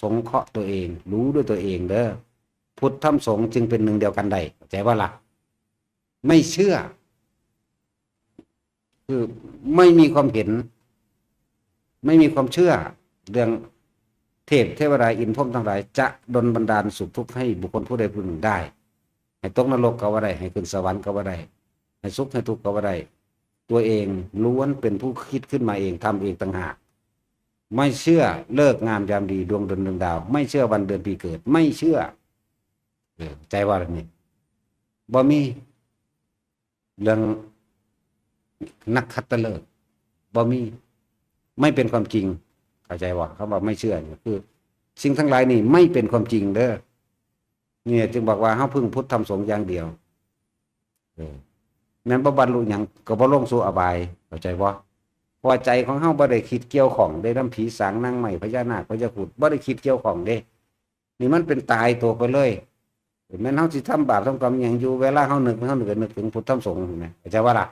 สงเคราะห์ตัวเอง รู้ด้วยตัวเองเด้อ พุทธธรรมสงฆ์จึงเป็นหนึ่งเดียวกันได้ เข้าใจบ่ล่ะ ไม่เชื่อ คือไม่มีความเห็น ไม่มีความเชื่อ เรื่องเทพเทวดาอินทร์พรหมทั้งหลาย จะดลบันดาลสุขทุกข์ให้บุคคลผู้ใดผู้หนึ่งได้ ให้ตกนรกก็ว่าได้ ให้ขึ้นสวรรค์ก็ว่าได้ ให้สุขให้ทุกข์ก็ว่าได้ ตัวเองล้วนเป็นผู้คิดขึ้นมาเอง ทำเองต่างหาก ไม่เชื่อฤกษ์งามยามดี ดวงเดือนดวงดาว ไม่เชื่อวันเดือนปีเกิด ไม่เชื่อ เออ ใจว่าแบบนี้ บ่มี เรื่องนักขัตฤกษ์ บ่มี ไม่เป็นความจริง เข้าใจบ่ คำว่าไม่เชื่อนี่คือ สิ่งทั้งหลายนี่ไม่เป็นความจริงเด้อ เนี่ยจึงบอกว่าเฮาพึ่งพุทธธรรมสงฆ์อย่างเดียว เออ แม่นบ่บรรลุหยังก็บ่ลงสู่อบาย เข้าใจบ่ เพราะว่าใจของเฮาบ่ได้คิดเกี่ยวข้องเด้นำผีสางนางไม้ พญานาค พญาครุฑ บ่ได้คิดเกี่ยวข้องเด้ นี่มันเป็นตายตัวไปเลย แม่นเฮาสิทำบาปทำกรรมหยังอยู่ เวลาเฮานึก เฮานึก นึกถึงพุทธธรรมสงฆ์นะ เข้าใจบ่ล่ะ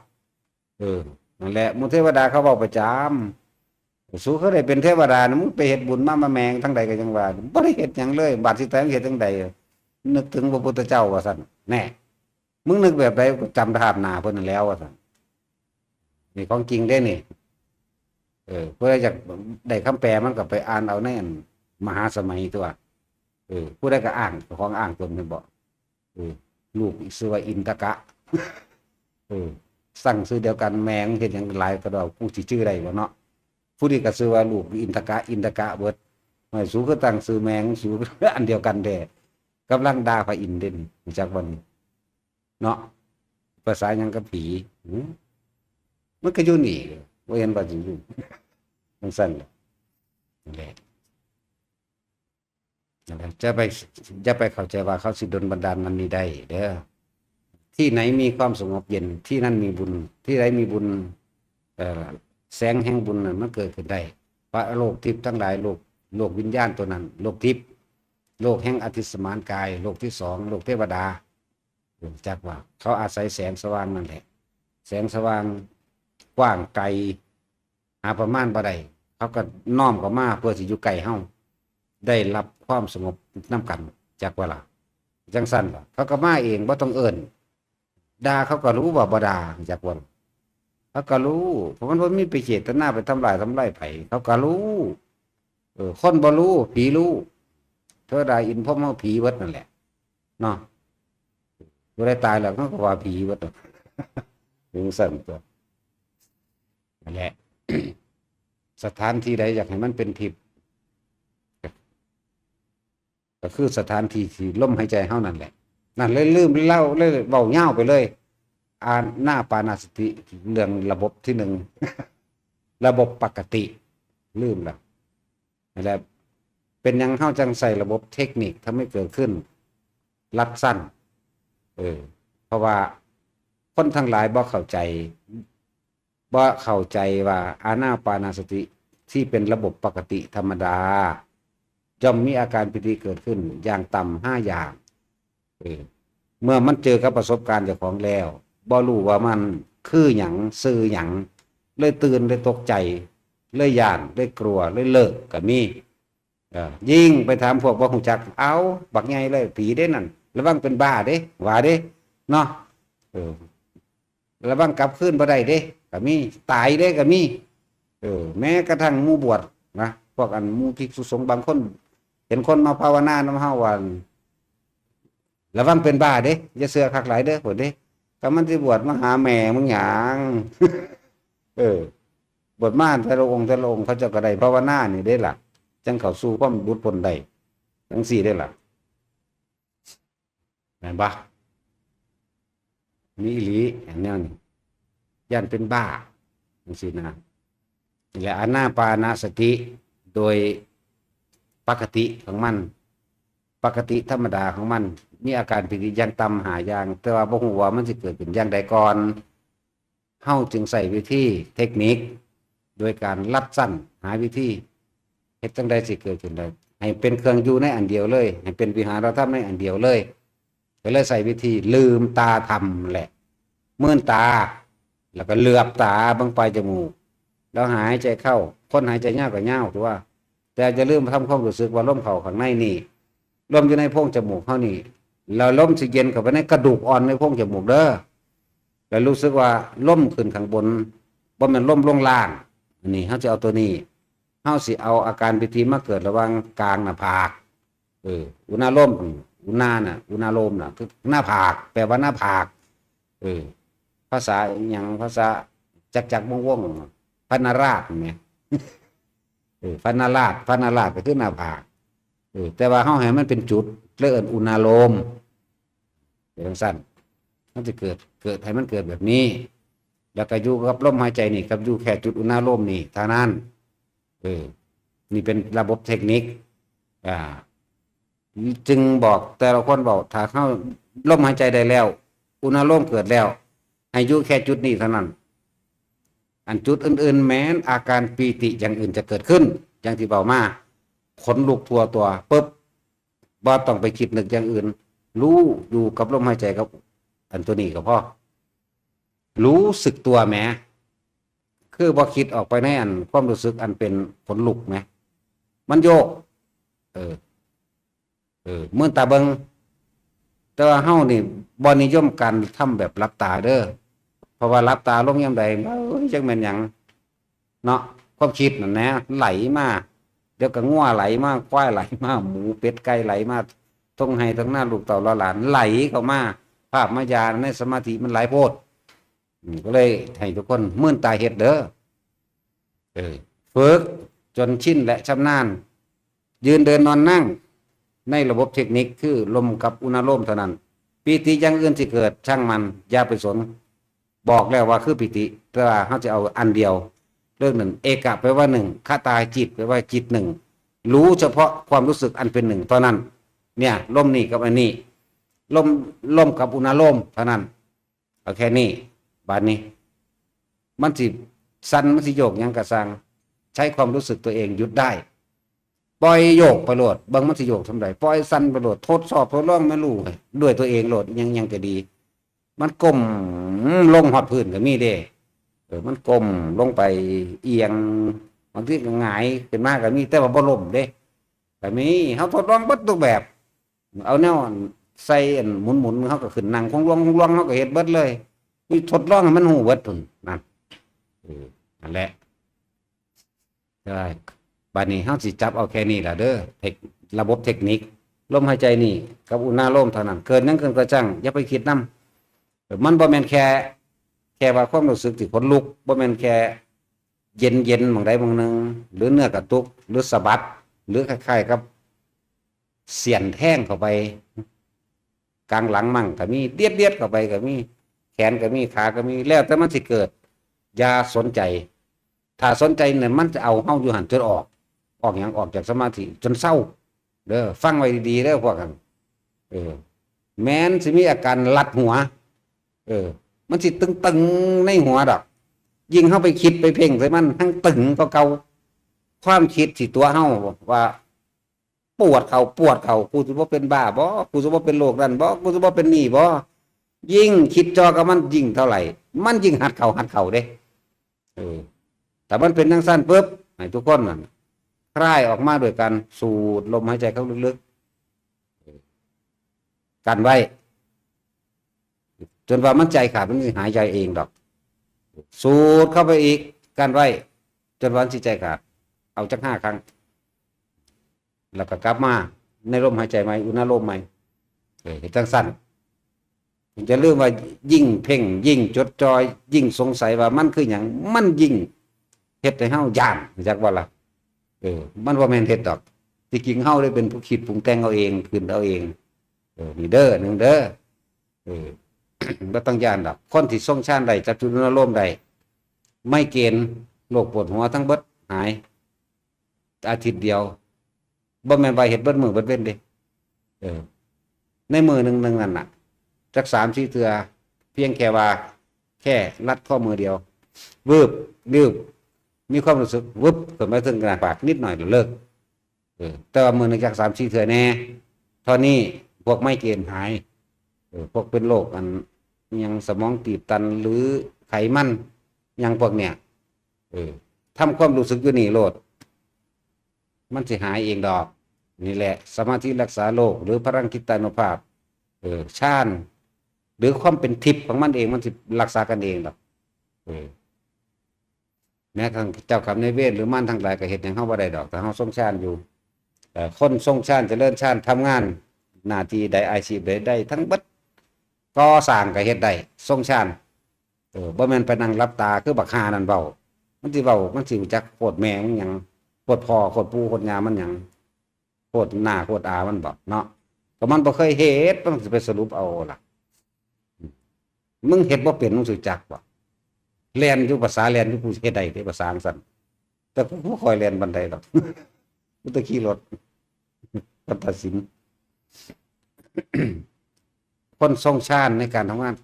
เออ นั่นแหละ หมู่เทวดาเขาเว้าประจำ สูเคยได้เป็นเทวดานะ มึงไปเฮ็ดบุญมา มาแมงทางใดก็ยังว่า บ่ได้เฮ็ดหยังเลย บาดสิตายมึงเฮ็ดจั่งใด นึกถึงพระพุทธเจ้าว่าซั่น แน่ มึงนึกแบบใด ก็จำภาพหน้าเพิ่นนั่นแหล้วว่าซั่น นี่ของจริงเด้นี่ เออ ผู้ใดอยากได้คำแปลมันก็ไปอ่านเอาในอันมหาสมัยตัว เออ ผู้ใดก็อ้าง เจ้าของอ้างตนแม่นบ่ เออ ลูกชื่อว่าอินทกะ เออ ตั้งชื่อเดียวกัน แม่มึงเฮ็ดหยังหลายกระดอก กูสิชื่อใดบ่เนาะ ผู้นี้ก็ชื่อว่าลูกอินทกะ อินทกะเบิด ไม่สูคือตั้งชื่อแม่มึงสู อันเดียวกันแท้ กำลังด่าพระอินทร์เด้นี่ รู้จักบ่นี่ เนาะ ภาษาหยังกับผี หือ มันก็อยู่นี่ บ่เห็นว่าสิอยู่ จั่งซั่นแหละ นั่นแหละ นั่นแหละ จะไป อย่าไปเข้าใจว่าเขาสิดลบันดาลอันนี้ได้เด้อ ที่ไหนมีความสงบเย็น ที่นั่นมีบุญ ที่ใดมีบุญ เอ่อ แสงแห่งบุญน่ะมันเกิดขึ้นได้ พระโลกทิพย์ทั้งหลาย โลก โลกวิญญาณตัวนั้น โลกทิพย์ โลกแห่งอธิสมานกาย โลกที่สอง โลกเทวดา รู้จักว่า เขาอาศัยแสงสว่างนั่นแหละ แสงสว่างกว้างไกล หาประมาณบ่ได้ เขาก็น้อมเข้ามาเพื่อสิอยู่ใกล้เฮา ได้รับความสงบนำกัน จักว่าล่ะ จั่งซั่นล่ะ เขาก็มาเอง บ่ต้องเอิ้น ด่าเขาก็รู้ว่าบ่ด่า จักว่าล่ะ เขาก็รู้ เพราะมันบ่มีไปเจตนาไปทำลาย ทำลายไผ เขาก็รู้ เออ คนบ่รู้ ผีรู้ เทวดาอินทร์พรหมเฮาผีเบิดนั่นแหละ เนาะ ผู้ใดตายแล้วเขาก็ว่าผีเบิดนั่น ถึงสั่นตัว นั่นแหละ สถานที่ใดอยากให้มันเป็นทิพย์ ก็คือสถานที่ที่ลมหายใจเฮานั่นแหละ นั่นเลยลืมเล่าเลยเว้ายาวไปเลย อานาปานสติ เรื่องระบบที่หนึ่ง ระบบปกติ ลืมแล้ว นั่นแหละ เป็นหยังเฮาจังใส่ระบบเทคนิคทำให้เกิดขึ้น ลัดสั้น เออ เพราะว่าคนทั้งหลายบ่เข้าใจ บ่เข้าใจว่าอานาปานสติที่เป็นระบบปกติธรรมดา ย่อมมีอาการปีติเกิดขึ้นอย่างต่ำห้าอย่าง เออ เมื่อมันเจอกับประสบการณ์เจ้าของแล้ว บ่รู้ว่ามันคือหยัง ซื่อหยัง เลยตื่น เลยตกใจ เลยย้าน เลยกลัว เลยเลิกก็มี เออ ยิ่งไปถามพวกบ่ฮู้จัก เอ้า บักใหญ่เลย ผีเด้นั่น ระวังเป็นบ้าเด้ ว่าเด้ เนาะ เออ ระวังกลับคืนบ่ได้เด้ ก็มี ตายเด้ก็มี เออ แม้กระทั่งหมู่บวชนะ พวกอันหมู่ภิกษุสงฆ์บางคน เห็นคนมาภาวนานำเฮาว่า ระวังเป็นบ้าเด้ อย่าเชื่อคักหลายเด้อ พุ่นเด้ ก็มันสิบวชมาหาแม่มึงหยัง เออ บวชมาแต่ละองค์แต่ละองค์ เขาเจ้าก็ได้ภาวนานี่เด้ล่ะ จังเข้าสู่ความหลุดพ้นได้ จังซี่เด้ล่ะ แม่นบ่ มีอีหลี อันแนวนี้ ย้านเป็นบ้า จังซี่นะ นี่แหละ อานาปานสติ โดยปกติของมัน ปกติธรรมดาของมัน มีอาการปีติอย่างต่ำห้าอย่าง แต่ว่าบ่ฮู้ว่ามันสิเกิดขึ้นอย่างใดก่อน เฮาจึงใช้วิธีเทคนิค โดยการลัดสั้น หาวิธีเฮ็ดจั่งใดสิเกิดขึ้นได้ ให้เป็นเครื่องอยู่ในอันเดียวเลย ให้เป็นวิหารธรรมในอันเดียวเลย ก็เลยใช้วิธีลืมตาทำแหละ มืนตา แล้วก็เหลือบตาเบิ่งปลายจมูก แล้วหายใจเข้า คนหายใจยาวก็ยาว ถือว่า แต่อย่าลืมทำความรู้สึกว่าลมเข้าข้างในนี่ ลมอยู่ในโพรงจมูกเฮานี่ แล้วลมสิเย็นเข้าไปในกระดูกอ่อนในโพรงจมูกเด้อ แล้วรู้สึกว่าลมขึ้นข้างบน บ่แม่นลมลงล่าง อันนี้เฮาสิเอาตัวนี้ เฮาสิเอาอาการปีติมาเกิดระหว่างกลางหน้าผาก เออ อุณาโลม อุณาน่ะ อุณาโลมน่ะ คือหน้าผาก แปลว่าหน้าผาก เออ ภาษาอิหยัง ภาษาจักจักวงวงๆ พระนราชแหม เออ พระนราช พระนราชก็คือหน้าผาก เออ แต่ว่าเฮาให้มันเป็นจุด เลยเอิ้นอุณาโลม เป็นจั่งซั่น มันจะเกิด เกิด ให้มันเกิดแบบนี้ แล้วก็อยู่กับลมหายใจนี่ กับอยู่แค่จุดอุณาโลมนี่เท่านั้น เออ นี่เป็นระบบเทคนิค อ่า จึงบอกแต่ละคนบอก ถ้าเฮาลมหายใจได้แล้ว อุณาโลมเกิดแล้ว ให้อยู่แค่จุดนี้เท่านั้น อันจุดอื่นๆ แม้นอาการปีติอย่างอื่นจะเกิดขึ้น อย่างที่เว้ามา ขนลุกทั่วตัว ปึ๊บ บ่ต้องไปคิดนึกอย่างอื่น รู้อยู่กับลมหายใจกับ อันตัวนี้ก็พอ รู้สึกตัวแหม คือบ่คิดออกไปในอันความรู้สึกอันเป็นขนลุกแหม มันโยก เออ เออ มืนตาเบิ่ง แต่ว่าเฮานี่บ่นิยมการทำแบบหลับตาเด้อ เพราะว่าหลับตาลงยามใด เอ้ย จักแม่นหยัง เนาะ ความคิดนั่นแหละ ไหลมา เดี๋ยวก็งัวไหลมา ควายไหลมา หมูเป็ดไก่ไหลมา ท่งไฮ่ท่งนา ลูกเต้าเหล่าหลานไหลเข้ามา ภาพมายาในสมาธิมันหลายโพด อืม ก็เลยให้ทุกคนมืนตาเฮ็ดเด้อ เออ ฝึกจนชินและชำนาญ ยืนเดินนอนนั่ง ในระบบเทคนิคคือลมกับอุณาโลมเท่านั้น ปีติอย่างอื่นสิเกิดช่างมัน อย่าไปสน บอกแล้วว่าคือปีติ แต่ว่าเฮาจะเอาอันเดียว เรื่องหนึ่ง เอกะแปลว่าหนึ่ง คตาจิตแปลว่าจิตหนึ่ง รู้เฉพาะความรู้สึกอันเป็นหนึ่งเท่านั้น เนี่ย ลมนี่กับอันนี้ ลม ลมกับอุณาโลมเท่านั้น เอาแค่นี้ บาดนี้ มันสิสั่น มันสิโยกหยังก็ซ่าง ใช้ความรู้สึกตัวเองหยุดได้ ปล่อยโยกไปโลด เบิ่งมันสิโยกส่ำใด ปล่อยสั่นไปโลด ทดสอบทดลองแม่นรู้ด้วยตัวเองโลด ยัง ยังก็ดี มันก้มลงฮอดพื้นก็มีเด้ เออ มันก้มลงไป เอียง บางทีก็หงายขึ้นมาก็มี แต่ว่าบ่ล้มเด้ ก็มี เฮาทดลองเบิดทุกแบบ เอาแนวใส่อันหมุนๆ เฮาก็ขึ้นนั่งคงลวงคงลวง เฮาก็เฮ็ดเบิดเลย นี่ทดลองให้มันรู้เบิดพุ้น นั่น เออ นั่นแหละ ใช่ บาดนี้เฮาสิจับเอาแค่นี้ล่ะเด้อ เทค ระบบเทคนิค ลมหายใจนี่ กับอุณาโลมเท่านั้น เกิดหยังขึ้นก็ช่าง อย่าไปคิดนำ เออ มันบ่แม่นแค่ แค่ว่าความรู้สึกที่ขนลุก บ่แม่นแค่เย็นๆ หม่องใดหม่องหนึ่ง หรือเนื้อกระตุก หรือสะบัด หรือคล้ายๆ กับเสี้ยนแทงเข้าไป กลางหลังมั่งก็มี เดียดๆ เข้าไปก็มี แขนก็มี ขาก็มี แล้วแต่มันสิเกิด อย่าสนใจ ถ้าสนใจเนี่ย มันจะเอาเฮาอยู่หั่นจนออก ออกหยัง ออกจากสมาธิจนเซา เด้อ ฟังไว้ดีๆ เด้อพวกนั้น เออ แม่นสิมีอาการลัดหัว เออ มันสิตึงๆ ในหัวดอก ยิ่งเฮาไปคิดไปเพ่งใส่มัน แฮ่งตึงกว่าเก่า ความคิดสิตั๋วเฮาว่า ปวดเข้า ปวดเข้า กูสิบ่เป็นบ้าบ่ กูสิบ่เป็นโรคนั้นบ่ กูสิบ่เป็นนี่บ่ ยิ่งคิดจ่อกับมันยิ่งเท่าไหร่ มันยิ่งหัดเข้า หัดเข้าเด้ เออ ถ้ามันเป็นจั่งซั้นปุ๊บ ให้ทุกคนนั่นคลายออกมาโดยการสูดลมหายใจเข้าลึกๆ เออ กั้นไว้ จนว่ามันใจขาด มันสิหายใจเองดอก สูดเข้าไปอีก กั้นไว้ จนว่ามันสิใจขาด เอาจักห้าครั้ง แล้วก็กลับมาในลมหายใจใหม่ อุณาโลมใหม่ เออ เฮ็ดจั่งซั้น อย่าลืมว่ายิ่งเพ่ง ยิ่งจดจ่อ ยิ่งสงสัยว่ามันคือหยัง มันยิ่งเฮ็ดให้เฮาย้าน รู้จักบ่ล่ะ เออ มันบ่แม่นเฮ็ดดอก ที่จริงเฮาได้เป็นผู้คิดปรุงแต่งเอาเอง ขึ้นเอาเอง เออ นี่เด้อ หนึ่งเด้อ เออ บ่ต้องย้านดอก คนที่ทรงฌานได้ จับจุดอุณาโลมได้ ไมเกรน โรคปวดหัวทั้งเบิดหาย อาทิตย์เดียว บ่แม่นว่าเฮ็ดเบิดมื้อเบิดเว็นเด้ เออ ในมื้อหนึ่งหนึ่งนั่นน่ะ จักสามสี่เทื่อ เพียงแค่ว่า แค่รัดข้อมือเดียว วืบ วืบ มีความรู้สึก วืบ ขึ้นมาถึงหน้าผากนิดหน่อยแล้วเลิก เออ แต่ว่ามื้อหนึ่งจักสามสี่เทื่อแน่ เท่านี้พวกไมเกรนหาย เออ พวกเป็นโรคอัน อิหยังสมองตีบตัน หรือไขมัน อิหยังพวกเนี้ย เออ ทำความรู้สึกอยู่นี่โลด มันสิหายเองดอก นี่แหละ สมาธิรักษาโรค หรือพลังจิตตานุภาพ เออ ฌาน หรือความเป็นทิพย์ของมันเอง มันสิรักษากันเองดอก เออ แม้กระทั่งเจ้ากรรมนายเวร หรือมารทั้งหลายก็เฮ็ดหยังเฮาบ่ได้ดอก ถ้าเฮาทรงฌานอยู่ เอ่อ คนทรงฌาน เจริญฌาน ทำงานหน้าที่ใด อาชีพใด ได้ทั้งเบิด ก่อสร้างก็เฮ็ดได้ ทรงฌาน เออ บ่แม่นไปนั่งหลับตาคือบักห่านั่นเว้า มันสิเว้า มันสิรู้จักโคตรแม่มึงหยัง โคตรพ่อ โคตรปู่ โคตรย่ามันหยัง โคตรน้า โคตรอามันบ่เนาะ ก็มันบ่เคยเฮ็ด มันสิไปสรุปเอาล่ะ มึงเฮ็ดบ่เป็น มึงสิรู้จักบ่ แล่นอยู่ภาษาแล่นอยู่ กูเฮ็ดได้เด้ภาษาจั่งซั้น แต่กูบ่ค่อยแล่นปานใดดอก กูแต่ขี่รถ ก็ตัดสิน คนทรงฌานในการทำงาน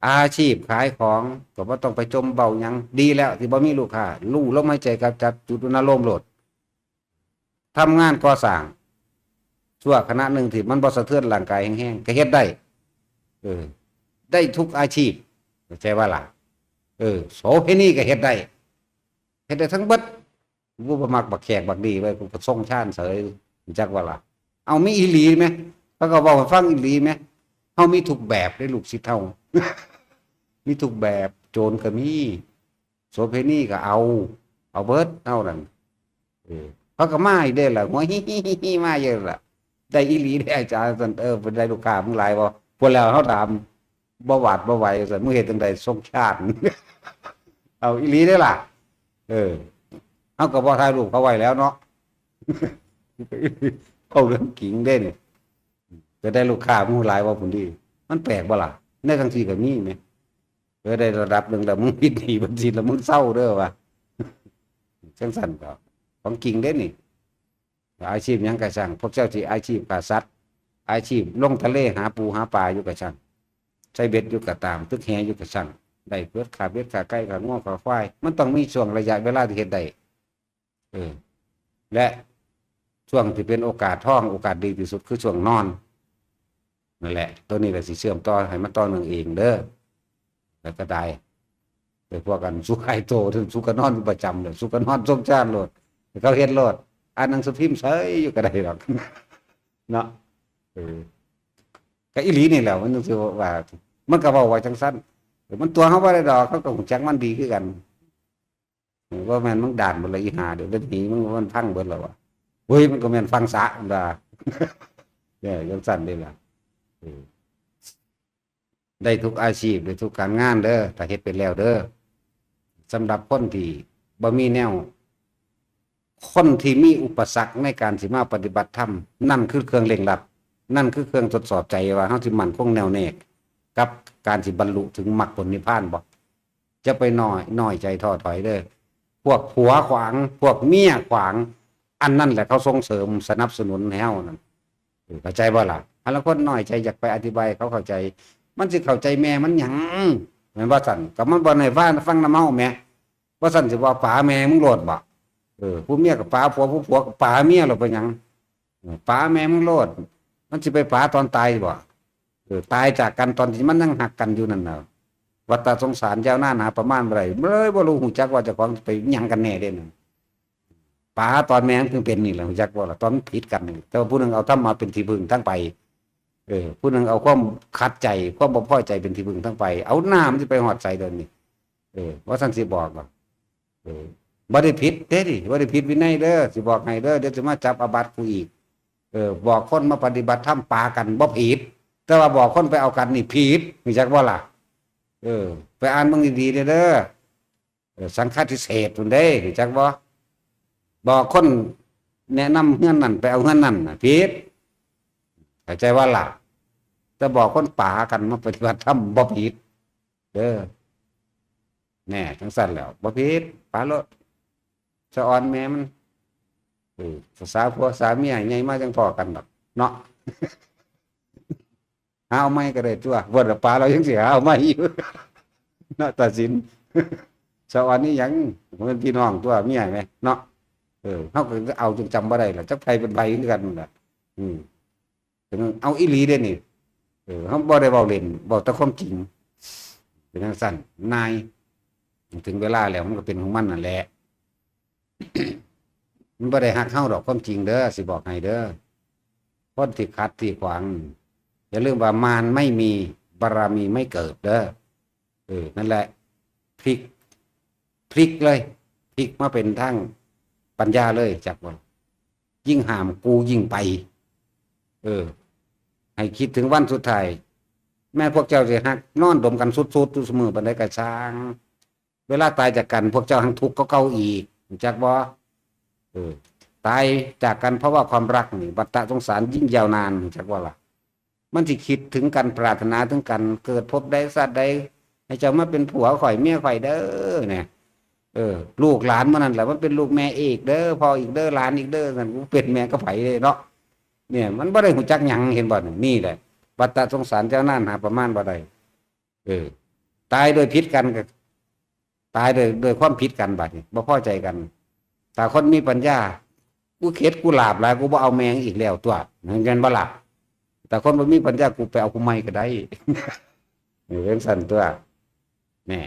อาชีพขายของก็บ่ต้องไปจมเว้าหยัง ดีแล้วที่บ่มีลูกค้า รู้ลมหายใจกับจับจุดอุณาโลมโลด ทำงานก่อสร้าง ชั่วขณะหนึ่งที่มันบ่สะเทือนร่างกายแฮงๆ ก็เฮ็ดได้ เออ ได้ทุกอาชีพ เข้าใจว่าล่ะ เออ โสเภณีก็เฮ็ดได้ เฮ็ดได้ทั้งเบิด กูบ่มักบักแขกบักดีเว้ย กูก็ทรงฌานเสย รู้จักว่าล่ะ เอามีอีหลีไหม เขาก็เว้าให้ฟังอีหลีไหม เฮามีทุกแบบเด้ลูกศิษย์เฮา มีทุกแบบ โจรก็มี โสเภณีก็เอา เอาเบิดเฮานั่น เออ เขาก็มาอีกเด้ล่ะ หัวฮิฮิฮิฮิมาเยอะล่ะ ได้อีหลีเด้อาจารย์ซั่น เออ เป็นได้ลูกค้ามึงหลายบ่ พวกแล้วเขาถาม บ่หวาดบ่ไหวซั่น มึงเฮ็ดจั่งใดทรงฌาน เอาอีหลีเด้ล่ะ เออ เขาก็บ่ถ่ายรูปเขาไว้แล้วเนาะ เอาเรื่องจริงเด้นี่ จะได้ลูกค้ามึงหลายบ่พุ่นดี มันแปลกบ่ล่ะ ในจั่งซี่ก็มีแหม เออ ได้ระดับหนึ่งแล้ว มึงปิดหนี้บัญชีแล้ว มึงเซาเด้อว่ะ จั่งซั้นก็ ของจริงเด้นี่ อาชีพหยังก็ช่าง พวกเจ้าที่อาชีพฆ่าสัตว์ อาชีพลงทะเลหาปูหาปลาอยู่ก็ช่าง ใส่เบ็ดอยู่ก็ตาม ตึกแหอยู่ก็ช่าง ได้เบิด ฆ่าเบ็ด ฆ่าไก่ ฆ่างัว ฆ่าควาย มันต้องมีช่วงระยะเวลาที่เฮ็ดได้ เออ และช่วงที่เป็นโอกาสทอง โอกาสดีที่สุดคือช่วงนอน นั่นแหละ ตัวนี้แหละสิเชื่อมต่อให้มันต่อเนื่องเองเด้อ แล้วก็ได้ แต่พวกกันสู้ขายโต สู้ก็นอนอยู่ประจำเลย สู้ก็นอนทรงฌานโลด เขาเฮ็ดโลด อ่านหนังสือพิมพ์เฉยอยู่ก็ได้ดอก เนาะ เออ ก็อีหลีนี่แหละ มันจั่งสิว่า มันก็เว้าว่าจั่งซั้น เออ มันตั๋วเฮาบ่ได้ดอก เขาก็ฮู้จักมันดีคือกัน ว่าแม่นมึงด้านเบิดละอีห่า เดี๋ยวเล่นหนีมึง มันพังเบิดแล้ววะ เฮ้ย มันก็แม่นฟังสะ มันว่า เนี่ยจังซั่นเด้ล่ะ เออ ได้ทุกอาชีพ ได้ทุกการงานเด้อ ถ้าเฮ็ดเป็นแล้วเด้อ สำหรับคนที่บ่มีแนว คนที่มีอุปสรรคในการสิมาปฏิบัติธรรม นั่นคือเครื่องเร่งรัด นั่นคือเครื่องทดสอบใจว่าเฮาสิมั่นคงแน่วแน่กับการสิบรรลุถึงมรรคผลนิพพานบ่ จะไปน้อย น้อยใจท้อถอยเด้อ พวกผัวขวาง พวกเมียขวาง อันนั่นแหละเขาส่งเสริมสนับสนุนให้เฮานั่น เออ เข้าใจบ่ล่ะ อันละคนน้อยใจอยากไปอธิบายให้เขาเข้าใจ มันสิเข้าใจแม่มันหยัง แม่นว่าซั่น ก็มันบ่ได้ว่าฟังนำเฮาแหม ว่าซั่นสิว่าป๋าแม่มึงโลดบ่ เออ ผู้เมียก็ป๋าผัว ผู้ผัวก็ป๋าเมียโลด เป็นหยัง เออ ป๋าแม่มึงโลด มันสิไปป๋าตอนตายบ่ เออ ตายจากกันตอนที่มันยังฮักกันอยู่นั่นน่ะ วัฏฏะสงสารยาวนานหาประมาณบ่ได้ เลยบ่รู้ ฮู้จักว่าเจ้าของไปหยังกันแน่เด้นั่น ป๋าตอนแม่งเพิ่งเป็นนี่แหละ ฮู้จักบ่ล่ะ ตอนมันผิดกันนี่ แต่ว่าผู้หนึ่งเอาธรรมะเป็นที่พึ่งทั้งไป เออ ผู้หนึ่งเอาความขัดใจ ความบ่พอใจเป็นที่พึ่งทั้งไป เอาหน้ามันสิไปฮอดไสเดี๋ยวนี้ เออ ว่าซั่นสิบอกหรอก เออ บ่ได้ผิดเด้นี่ บ่ได้ผิดวินัยเด้อ สิบอกให้เด้อ เดี๋ยวสิมาจับอาบัติกูอีก เออ บอกคนมาปฏิบัติธรรมปากันบ่ผิด แต่ว่าบอกคนไปเอากันนี่ผิด ฮู้จักบ่ล่ะ เออ ไปอ่านเบิ่งดีๆเด้อ เออ สังฆาทิเศษพุ้นเด้ ฮู้จักบ่ บอกคนแนะนำเฮือนนั่นไปเอาเฮือนนั่นน่ะผิด เข้าใจบ่ล่ะ แต่บอกคนปากันมาปฏิบัติธรรมบ่ผิด เด้อ แน่ จังซั่นแล้ว บ่ผิด ปาโลด สะออนแม่มัน เออ สาผัวสาเมียใหญ่มาจังพ้อกันดอก เนาะ หาเอาใหม่ก็ได้ตั๊ว บ่ล่ะ ปาเรายังสิหาเอาใหม่อยู่ เนาะ ตัดสิน สะออนนี่หยัง มันเป็นพี่น้องตั๊ว เมียแหม เนาะ เออ เฮาก็เอาจนจำบ่ได้ล่ะ จักไผเป็นไผคือกันนั่นล่ะ อืม เอาอีหลีเด้นี่ เออ เฮาบ่ได้เว้าเล่น เว้าแต่ความจริง เป็นจังซั่น นาย ถึงเวลาแล้วมันก็เป็นของมันนั่นแหละ มันบ่ได้ฮักเฮาดอก ความจริงเด้อ สิบอกให้เด้อ คนที่ขัดที่ขวาง อย่าลืมว่ามารไม่มี บารมีไม่เกิดเด้อ เออ นั่นแหละ พลิก พลิกเลย พลิกมาเป็นทางปัญญาเลย จักบ่ ยิ่งห้ามกูยิ่งไป เออ ให้คิดถึงวันสุดท้าย แม้พวกเจ้าสิฮักนอนดมกันสุดๆอยู่ซุมื้อปานใดก็ช่าง เวลาตายจากกัน พวกเจ้าหั้งทุกข์กว่าเก่าอีก รู้จักบ่ เออ ตายจากกันเพราะว่าความรักนี่ วัฏฏะสงสารยิ่งยาวนาน รู้จักบ่ล่ะ มันสิคิดถึงกัน ปรารถนาถึงกัน เกิดภพใดชาติใด ให้เจ้ามาเป็นผัวข้อยเมียข้อยเด้อ เนี่ย เออ ลูกหลานมื้อนั้นแหละ มันเป็นลูกแม่อีกเด้อ พ่ออีกเด้อ หลานอีกเด้อ นั่นกูเป็นแม่กับไผเด้เนาะ เนี่ย มันบ่ได้ฮู้จักหยัง เห็นบ่ นี่แหละ วัฏฏะสงสารยาวนานหาประมาณบ่ได้ เออ ตายโดยผิดกันก็ ตายโดย โดยความผิดกันบัดนี้ บ่พอใจกัน ถ้าคนมีปัญญา กูเข็ดกูหลาบหลาย กูบ่เอาแม่งอีกแล้วตั๊ว แม่นบ่ล่ะ แต่คนบ่มีปัญญา กูไปเอาผู้ใหม่ก็ได้ เออ จังซั่นตั๊ว แน่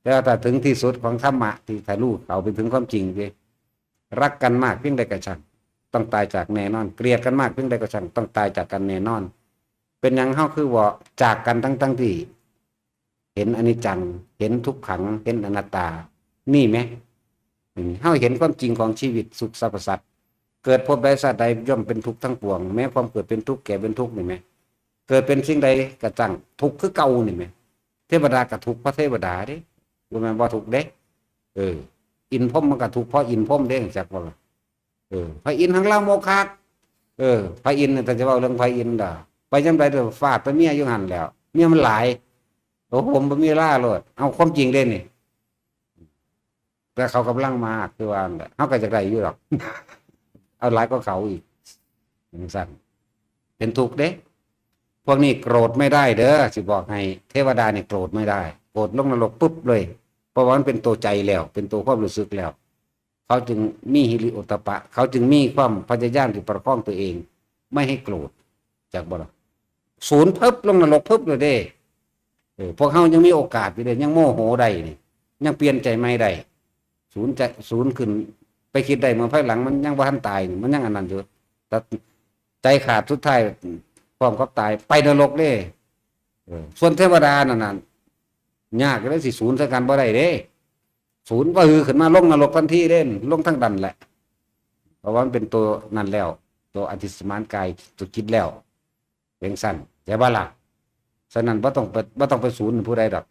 แต่ว่าถ้าถึงที่สุดของธรรมะ ที่ทะลุเข้าไปถึงความจริงเด้ รักกันมากเพียงใดก็ช่าง ต้องตายจากแน่นอน เกลียดกันมากเพียงใดก็ช่าง ต้องตายจากกันแน่นอน เป็นหยังเฮาคือว่าจากกันทั้งๆที่ เห็นอนิจจัง เห็นทุกขัง เห็นอนัตตา นี่แหม อืม เฮาเห็นความจริงของชีวิต สุขสรรพสัตว์ เกิดภพใดชาติใดย่อมเป็นทุกข์ทั้งปวง แม้ความเกิดเป็นทุกข์ แก่เป็นทุกข์ นี่แหม เกิดเป็นสิ่งใดก็ช่าง ทุกข์คือเก่า นี่แหม เทวดาก็ทุกข์เพราะเทวดาเด้ บ่แม่นบ่ทุกข์เด้ เออ อินทร์พรหมมันก็ทุกข์เพราะอินทร์พรหมเด้ จักบ่ล่ะ เออ พระอินทร์หั้งลามกคัก เออ พระอินทร์น่ะ ถ้าจะเว้าเรื่องพระอินทร์ดา ไปยามใดเด้อ ฟาดแต่เมียอยู่หั่นแหล้ว เมียมันหลาย โอ้ ผมบ่มีเวลาโลด เอาความจริงเด้นี่ แต่เขากำลังมา คือว่านั่นแหละ เฮาก็อยากได้อยู่ดอก เอาหลายกว่าเขาอีก จังซั่น เป็นทุกข์เด้ พวกนี้โกรธไม่ได้เด้อ สิบอกให้ เทวดานี่โกรธไม่ได้ โกรธลงนรกปุ๊บเลย เพราะว่ามันเป็นตัวใจแล้ว เป็นตัวความรู้สึกแล้ว เขาจึงมีฮิริโอตตัปปะ เขาจึงมีความพยายามที่ประคองตัวเอง ไม่ให้โกรธ จักบ่ล่ะ สูญเพิบลงนรกเพิบเลยเด้ เออ พวกเฮายังมีโอกาสอยู่เด้ ยังโมโหได้นี่ ยังเปลี่ยนใจใหม่ได้ สูญใจ สูญขึ้น ไปคิดได้เมื่อภายหลัง มันยังบ่ทันตายนี่ มันยังอันนั้นอยู่ แต่ใจขาดสุดท้าย พร้อมกับตาย ไปนรกเด้ เออ ส่วนเทวดานั่นน่ะ ยากเลยสิสูญใส่กันบ่ได้เด้ สูญวือขึ้นมาลงนรกทันทีเด้ ลงทั้งดันแหละ เพราะว่ามันเป็นตัวนั่นแล้ว ตัวอธิสมานกายตัวจิตแล้ว เป็นสั้นใช่บ่ล่ะ? ฉะนั้นบ่ต้องไปบ่ต้องไปศูนย์ผู้ใดดอก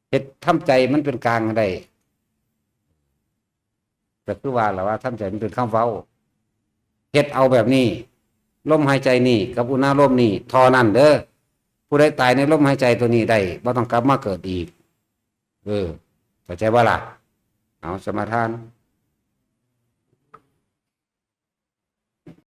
เฮ็ดทำใจมันเป็นกลางได้ ก็คือว่าล่ะว่าทำใจมันเป็นคำเว้า เฮ็ดเอาแบบนี้ ลมหายใจนี่กับอุณาโลมนี่เท่านั้นเด้อ ผู้ใดตายในลมหายใจตัวนี้ได้ บ่ต้องกลับมาเกิดอีก เออ เข้าใจบ่ล่ะ? เอาสมาทาน